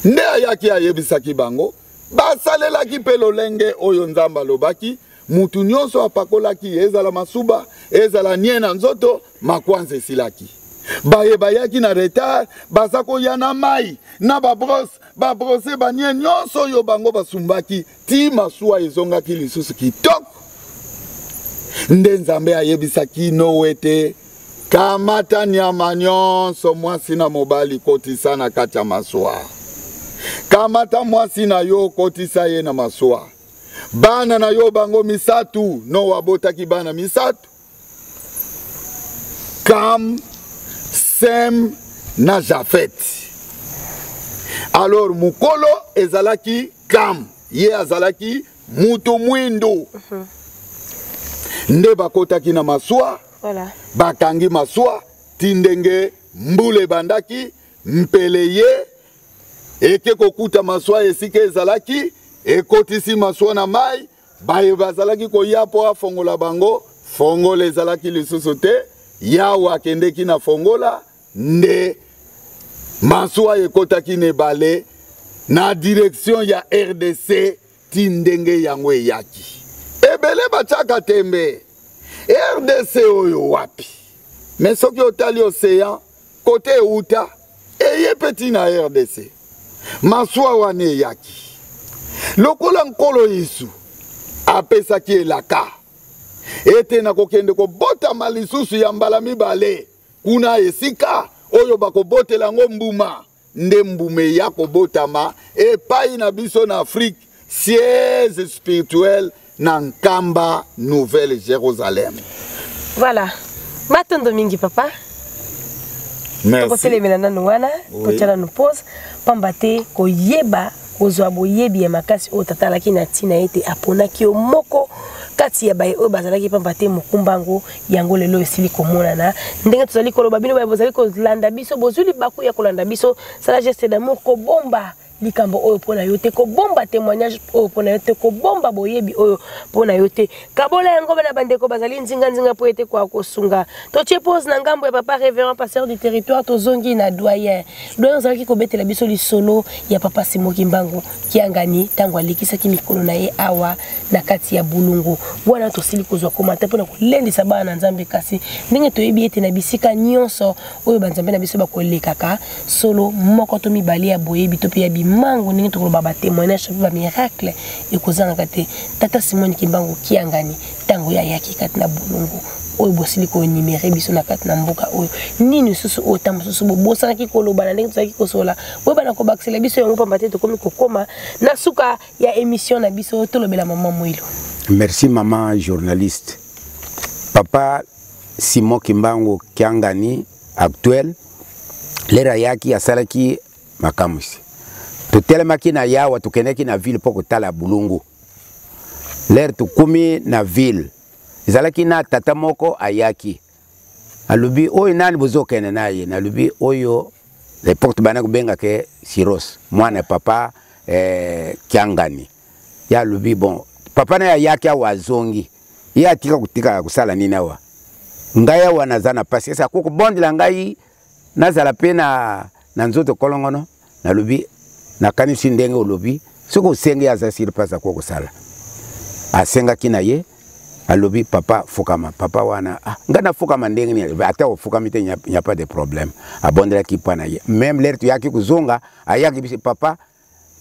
B: Nde ayaki ayebisaki bango, basalelaki mpe lolenge oyo Nzambe alobaki, mutu nyonso apakolaki, ezala masuba, ezala nye na nzoto, makwanza esilaki. Baye bayaki na retard, baza koya na mai, na babrose, babrose banie nyonso oyo bango basumbaki, ti masuwa ezongaki lisusu kitoko. Nde Nzambe ayebisaki Noe ete, kamata nyama nyonso, mwasi na mobali, kotisa na kati ya masuwa. Kamata mwasi na yo, kotisa ye na masuwa. Bana na yo bango misatu. Noa abotaki bana misatu, Kam, Sem na Jafet. Alors mokolo ezalaki Kam, ye azalaki mutu mwindu. Nde bakotaki na masuwa,
E: Voilà.
B: bakangi masuwa ti ndenge mbula ebandaki, mpele ye eke kokuta masuwa esika ezalaki, ekotisi masuwa na mai. Baye bazalaki koya mpo afongola bango, fongola ezalaki lisusu te. Yawe akendeki na fongola, nde masuwa ekotaki na ebale na direction ya RDC ti ndenge yango eyaki. Ebele batiaka tembe, RDC oyo wapi? Me soki otali ocean kote euta, eye mpe ti na RDC. Masuwa wana eyaki lokola Nkolo Yesu apesaki elaka ete nakokende kobotama lisusu ya mbala mibale kuna esika oyo bakobotela yango mbuma, nde mbuma eya kobotama epai na biso na Afrique, siège spirituel na Nkamba, Nouvelle Jérusalem.
E: Voilà. Matondo mingi papa.
B: Merci.
E: Tokotelemela nanu wana, totia nanu pause, pamba te koyeba kozwa boyebi ya makasi oyo tata alaki na ntina ete aponaki yo moko kati ya baye oyo bazalaki pamba te mokumba yango yango lelo esili komonana. Ndenge tozali koloba, bino baye bozali kolanda biso, bozwi libaku ya kolanda biso, sala geste d'amour, kobomba likambo oyo mpo na yo te, kobomba témoignage oyo mpo na yo te, kobomba boyebi oyo mpo na yo te, kabola yango bana bandeko bazali nzinganzinga mpo ete kwa kosunga. Totie pause na ngambo ya papa révérend pasteur du territoire, tozongi na doyen. Doyen, ozalaki kobetela biso lisolo ya papa Simon Kimbangu Kiangani ntango alekisaki mikolo na ye awa na kati ya Bulungu. Wana tosili kozwa commentaire mpona kolendisa bana na Nzambe, kasi ndenge toyebi ete na bisika nyonso oyo banzambe na biso bakolekaka, solo moko to mibale ya boyebi to mpe ya bimango, ndenge tokoloba batémoignage mpe bamiracle ekozangaka te. Tata Simon Kimbangu Kiangani, ntango ye ayaki kati na Bulungu oyo bosili koénumérer biso na kati na mboka oyo, nini lisusu oyo ntango mosusu bobosanaki koloba na ndenge tozalaki kosola, boyebana kobakisela biso yango, pamba te tokomi kokóma na suka ya émission na biso? Tolobela mama Mwilo.
A: Merci, mama journaliste. Papa Simon Kimbangu Kiangani actuel, lere ayaki, asalaki makamwisi. Totelemaki na yawa, tokendaki na ville mpo kotala Bulungu. Lere tokumi na ville, ezalaki na tata moko ayaki, alobi: "Oyo nani bozokende na ye?" Nalobi: "Oyo l'époque tobanda kobengaka Siros, mwana ya papa Kiangani." Ye alobi: "Bon, papa na ye ayaki awa, azongi, ye atika kotika kosala nini awa? Ngai awa naza na pasi, ese akoki kobondela ngai nazala mpe na nzoto kolongono?" Nalobi: "Nakanisi ndenge olobi, soki osengi, aza sur place, akoki kosala." Asengaki na ye, alobi: "Papa, fukama." Papa wana: "Ah, ngai nafukama ndenge nini?" "Ata ofukami te, n'y a pas de problème." Abondelaki mpa na ye. Même lere toyaki kozonga, ayaki biso: "Papa,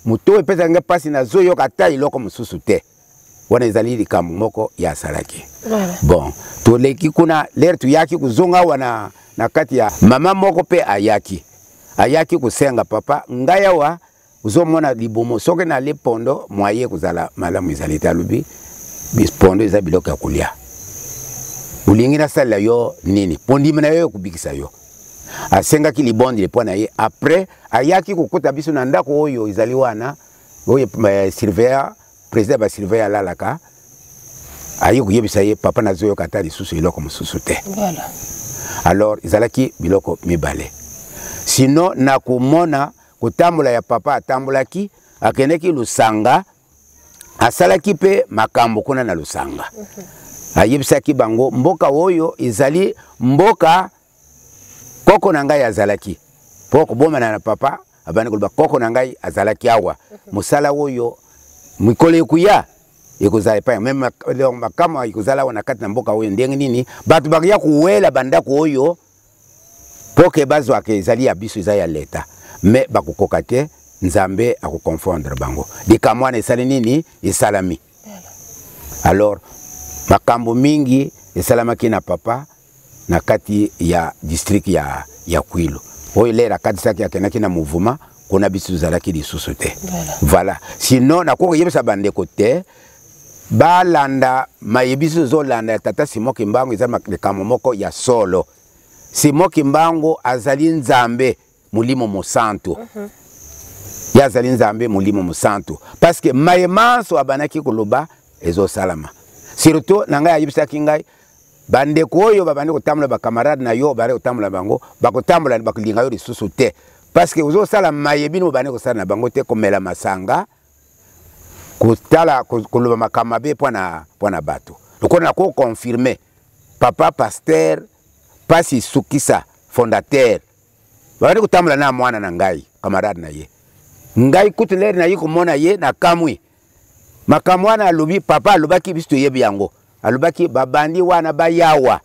A: moto oyo epesaka ngai mpasi, nazoyoka ata eloko mosusu te." Wana ezali likambo moko ya asalaki. Bon, toleki kuna. Lere toyaki kozonga awa na kati ya mama moko mpe ayaki kosenga: "Papa, ngai awa ozomona libumu, soki nali pondo, mwaye kozala malamu ezali te." Alobi: "Pondo eza biloko ya kolia, olingi nasalela yo nini? Pondima na yo ekobikisa yo." Asengaki libondeli mpo na ye. Après ayaki kokuta biso na ndako oyo ezali wana, oyo surveillant, président ya basurveillant alalaka. Aye koyebisa ye: "Papa, nazoyoka ata lisusu eloko mosusu te." Alors ezalaki biloko mibale. Sinon na komona kotambola ya papa, atambolaki, akendeki Lusanga, asalaki mpe makambo kuna na Lusanga. Ayebisaki bango: "Mboka oyo ezali mboka koko na ngai azalaki." Mpo kobomana na papa, abandi koloba: "Koko na ngai azalaki awa, mosala oyo mikolo ekuya ekozala epai même makambo ekozala awa na kati na mboka oyo. Ndenge nini bato bakoya kowela bandako oyo mpo ke bazwaka? Ezali ya biso, eza ya leta, mais bakokoka te, Nzambe akoconfondre bango." Likambo wana esali nini? Esalami. Alors makambo mingi esalamaki na papa na kati ya district ya Kwilu oyo. Lere akatisaki, akendaki na mouvement kuna, biso tozalaki lisusu te. Voilà. Sinon nakoki koyebisa bandeko te balanda mayebi biso tozolanda ya tata Simon Kimbangu. Eza likambo moko ya solo. Simon Kimbangu azali Nzambe Molimo Mosantu. Ye azali Nzambe Molimo Mosantu, parce que maye manso abandaki koloba ezosalama. Surtout na ngai, ayebisaki ngai: "Bandeko oyo babandi kotambola, bacamarade na yo bandi kotambola, bango bakotambola, bakolinga yo lisusu te, parce que ozosala maye bino bobandi kosala na bango te: komela masanga, kotala, koloba makambo mabe mpo na bato." Lokola nakoconfirmer, papa pasteur Pasi Sukisa, fondateur, babandi kotambola na mwana na ngai, camarade na ye. Ngai kutu lere nayi komona ye na kamwi makambo wana alobi, papa alobaki, biso toyebi yango. Alobaki babandi wana bayawa,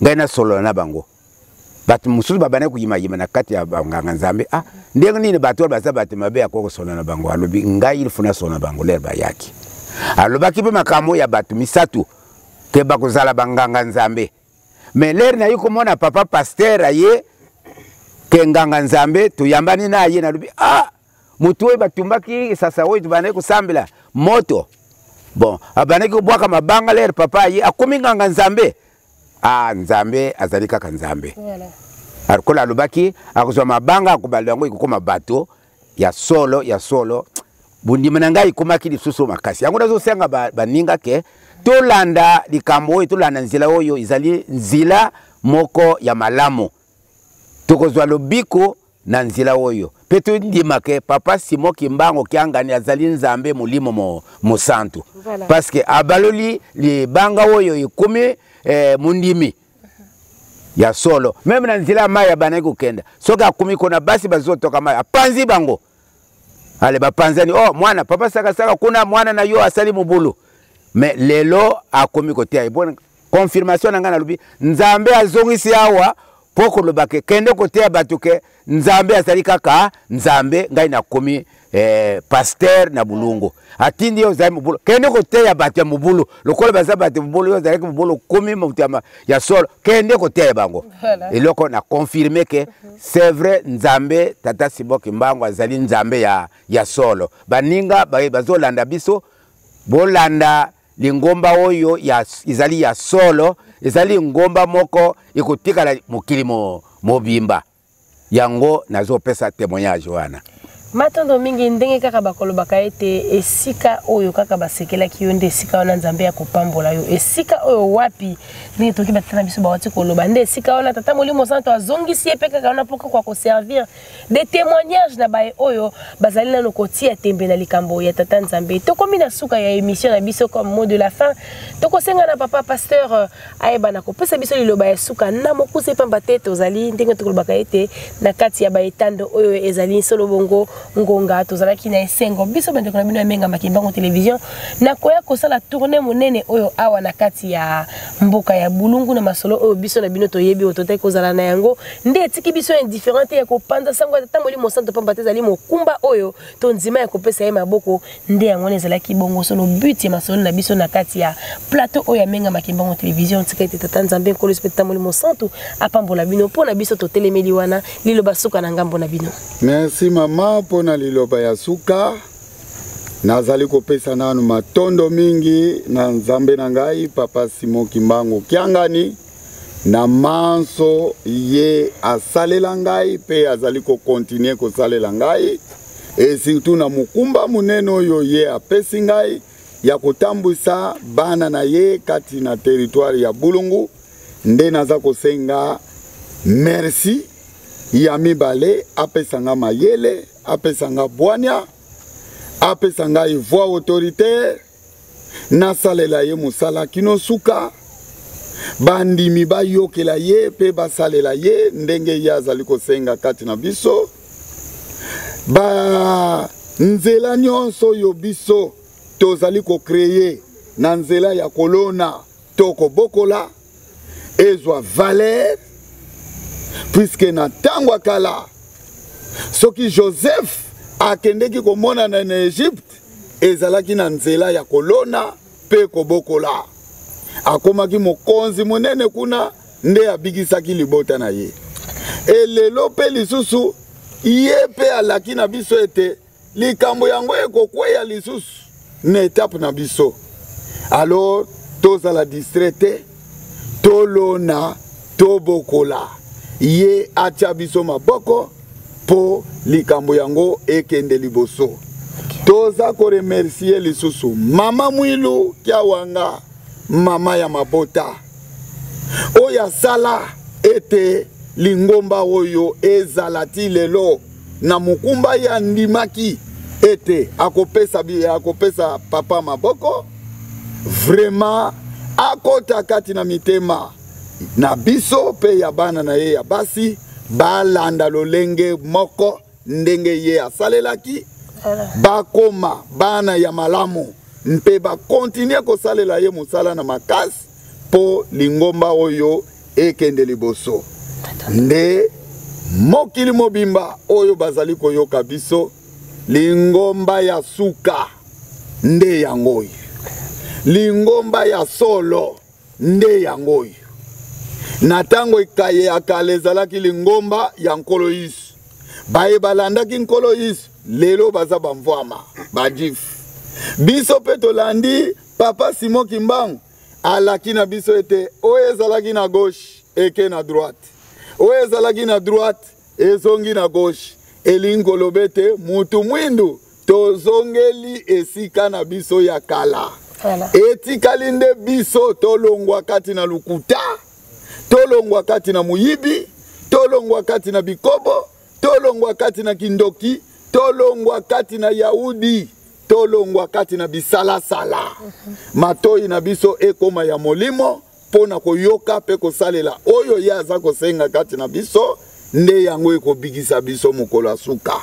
A: ngai nasolola na bango. Bato mosusu babandaki koyimayima na kati ya banganga Nzambe: "Ah, ndenge nini bato oyo baza bato mabe, akoki kosolola na bango?" Alobi: "Ngai il faut nasolola na bango." Lere bayaki, alobaki mpe makambo ya bato misato ke bakozala banganga Nzambe. Mais lere nayi komona papa pasteur aye ke nganga Nzambe, toyambani na ye, nalobi: "Ah, motu oyo batumbaki sasa, oyo tobandaki kosambela moto, bon, abandaki kobwaka mabanga, lere papa aye akomi nganga Nzambe. Ah, Nzambe azali kaka Nzambe." Lokola alobaki akozwa mabanga, akobala yango, ekokoma bato ya solo ya solo. Bondima na ngai ekomaki lisusu makasi. Yango nazosenga baninga ke Tolanda likambo oyo, tolanda nzela oyo ezali nzela moko ya malamu. Tokozwa lobiko na nzela oyo mpe tondima ke papa Simon Kimbangu Kiangani azali Nzambe molimo mosantu.
E: Voilà.
A: Parce que abaloli libanga oyo ekomi mondimi ya solo. Meme na nzela ya mai abandaki kokenda, soki akomi kuna basi bazotoka mai, apanzi bango. Ale bapanzani, oh mwana papa sakasaka kuna mwana na yo asali mobulu. Mais lelo akomi koteya. Bon, confirmation na ngai nalobi Nzambe azongisi awa po koloba ke kende koteya bato ke Nzambe azali kaka Nzambe. Ngai nakomi pasteur na Bulungu, atindi yo ozali mobulu, kende koteya bato ya mobulu lokola baza bato ya mobulu, yo ozalaki mobulu, okomi moto ya solo, kende koteya bango.
E: Voilà.
A: Eloko na confirme ke c'est vrai Nzambe tata Simon Kimbangu azali Nzambe ya solo. Baninga bazolanda biso, bolanda lingomba oyo ezali ya solo, ezali ngomba moko ekotikala mokili mobimba. Yango nazopesa témoignage wana.
E: Matondo mingi ndenge kaka bakolobaka ete esika oyo kaka basekelaki yo nde esika wana Nzambe ya kopambola yo. Esika oyo wapi ndenge toki batata na biso bawati koloba nde esika wana tata Molimo Santo azongisi ye mpe kaka wana mpo kaka koservir des témoignages na baye oyo bazali nano kotia tembe na likambo ya tata Nzambe. Tokomi na suka ya émission na biso comme mot de la fin. Tokosenga na papa pasteur ayeba na kopesa biso liloba ya suka na mokuse, pamba te tozali ndenge tokolobaka ete na kati ya baetando oyo ezali solo bongo ngonga tozalaki na esengo biso bandeko na bino ya Menga Kimbangu Télévision na koya kosala tournée monene oyo awa na kati ya mboka ya Bulungu na masolo oyo biso na bino toyebi oyo totaki kozala na yango nde etiki biso indifférent te ya kopanza sango ya tata Molimo Santo, pamba te ezali mokumba oyo tondima ya kopesa ye maboko. Nde yango wana ezalaki bongo solo but ya masolo na biso na kati ya plateau oyo ya Menga Kimbangu Télévision. Tika ete tata Nzambe Nkolo Yesu mpe tata Molimo Santo apambola bino mpo na biso totelemeli wana liloba suka na ngambo na bino.
B: Merci mama mpo na liloba ya suka. Nazali kopesa nanu matondo mingi na Nzambe na ngai papa Simon Kimbangu Kiangani na manso ye asalela ngai pe azali kokontinue kosalela ngai, et surtout na mokumba monene oyo ye apesi ngai ya kotambwisa bana na ye kati na territoire ya Bulungu. Nde naza kosenga merci ya mibale, apesa nga mayele, apesa nga bwania, apesa ngai voix autoritaire, nasalela ye mosala kino suka, bandimi bayokela ye pe basalela ye ndenge ye azali kosenga kati na biso. Ba nzela nyonso oyo biso tozali kokreye na nzela ya kolona to kobokola ezwa valeur, puisque na ntango ya kala soki Joseph akendeki komonana na Egypte ezalaki na nzela ya kolona pe kobokola. Akomaki mokonzi monene kuna nde abikisaki libota na ye. Elelo pe lisusu ye pe alaki na biso ete likambo yango ekokweya lisusu na etape na biso. Alors tozala distrait te, tolona, tobokola, ye atia biso maboko po likambo yango ekende liboso. Toza koremercier lisusu mama Mwilu Kiawanga, mama ya mabota oyo asala ete lingomba oyo ezala ti lelo na mokumba ye andimaki ete akopesa papa maboko. Vraiment akota kati na mitema na biso pe ya bana na ye ya basi, balanda lolenge moko ndenge ye asalelaki, bakoma bana ya malamu mpe bakontinue kosalela ye mosala na makasi mpo lingomba oyo ekende liboso. Nde mokili mobimba oyo bazali koyoka biso, lingomba ya suka nde yango oyo, lingomba ya solo nde yango oyo. Na ntango ekaye ya kala ezalaki lingomba ya Nkolo Yesu, baye balandaki Nkolo Yesu lelo baza bamvwama bajuif. Biso mpe tolandi papa Simon Kimbangu, alaki na biso ete oyo ezalaki na gauche eke na droite, oyo ezalaki na droite ezongi na gauche. Elingi koloba ete mutu mwindu tozongeli esika na biso ya kala.
E: Voilà.
B: Etikali nde biso tolongwa kati na lokuta, tolongwa kati na moyibi, tolongwa kati na bikobo, tolongwa kati na kindoki, tolongwa kati na Yahudi, tolongwa kati na bisalasala. Matoi na biso ekoma ya molimo mpo na koyoka mpe kosalela oyo ye aza kosenga kati na biso, nde yango ekobikisa biso mokolo ya suka.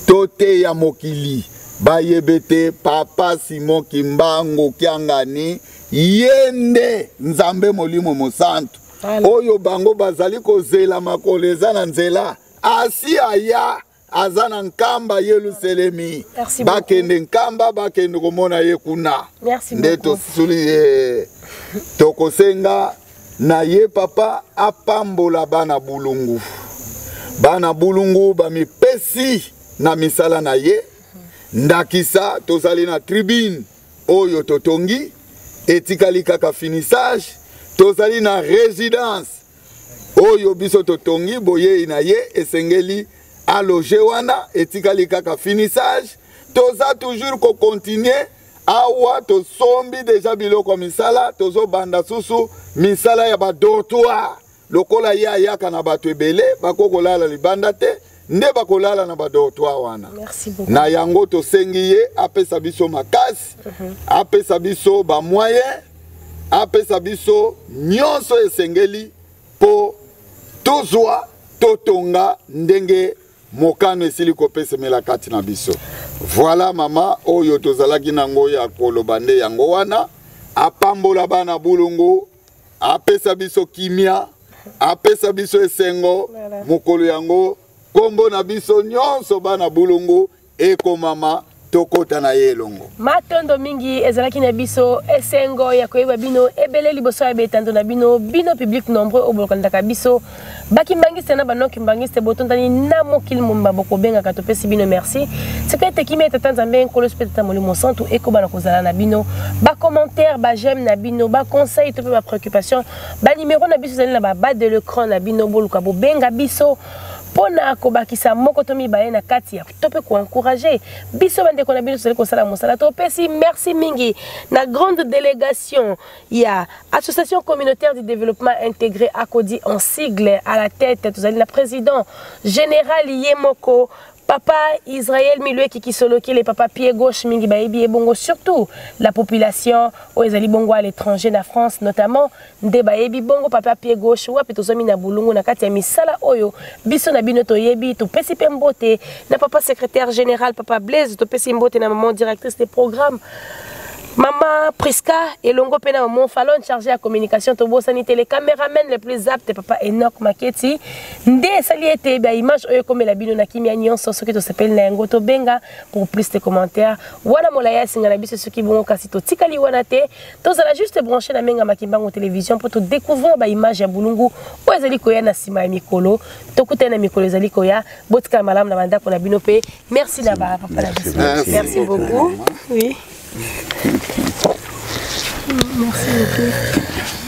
B: Toteya mokili bayebe te Papa Simon Kimbangu Kiangani ye nde Nzambe Molimo Mosantu oyo bango bazali kozela makolo eza na nzela, asi aya aza na Nkamba Yelusalemi, bakende Nkamba, bakende komona ye kuna. Nde tosuli ye, tokosenga na ye papa apambola bana Bulungu. Bana Bulungu bamipesi na misala na ye. Ndakisa tozali na tribune oyo totongi, etikali kaka finissage. Tozali na résidence oyo biso totongi, boyei na ye esengeli aloge wana, etikali kaka finissage. Toza toujours kocontinue awa, tosombi deja biloko ya misala, tozobanda susu misala ya badortoir. Lokola ye ayaka na bato ebele, bakoki kolala libanda te, nde bakolala na badortoir wana. Na yango tosengi ye apesa biso makasi, apesa biso bamoyen, apesa biso nyonso esengeli mpo tozwa totonga ndenge mokano esili kopesemela kati na biso. Voilà mama, oyo tozalaki nango ya koloba nde yango wana. Apambola bana Bulungu, apesa biso kimia, apesa biso esengo. Mokolo yango kombo na biso nyonso bana Bulungu ekomama, tokota na ye elongo.
E: Matondo mingi, ezalaki na biso esengo ya koyeba bino ebele liboso ya betando na bino, bino public nombreux oyo bolokandaka biso, bakimbangiste na banokimbangiste botondani na mokili mobimba, bokobengaka, topesi bino merci. Tika ete kimia Tata Nzambe Nkolo mpe Tata Molimo Santu ekoba na kozala na bino. Bacommentaire, baj'aime na bino, baconseil to mpe bapréoccupation, banimero na biso ezali na babas de l'écran na bino, boluka bobenga biso mpona kobakisa moko to mibale na kati ya to mpe koencourage biso bandeko na bino tozali kosala mosala. Topesi merci mingi na grande délégation ya Association communautaire du développement intégré, ACODI en sigle. À la tête tozali na président général ye moko papa Israël Milweki Kisoloki, le papa pied gauche mingi bayebi ye bongo, surtout la population oyo ezali bongo à l'étranger, na France notamment, nde bayebi bongo papa pied gauche. Wapi tozwami na Bulungu na kati ya misala oyo biso na bino toyebi. Topesi mpe mbote na papa secrétaire général, papa Blaise. Topesi mbote na maman directrice des programmes, mama Priska, elongo mpe na maman Falon chargé ya communication. Tobosani te les caméramen les plus aptes, papa Enoch Maketi, nde esali ete baimage oyo ekomela bino na kimia nyonso. Soki tosepeli na yango, tobenga pour plus de commentaires. Wana molai ya singa na biso soki bongo, kasi totikali wana te. Tozala juste branché na Menga Makimbango Télévision mpo todécouvrir baimage ya Bulungu oyo ezali koya na nsima ya mikolo. Tokutani na mikolo ezali koya. Botikala malamu na bandako na bino mpe merci na bapapa na biso. Merci beaucoup. Oui, merci beaucoup.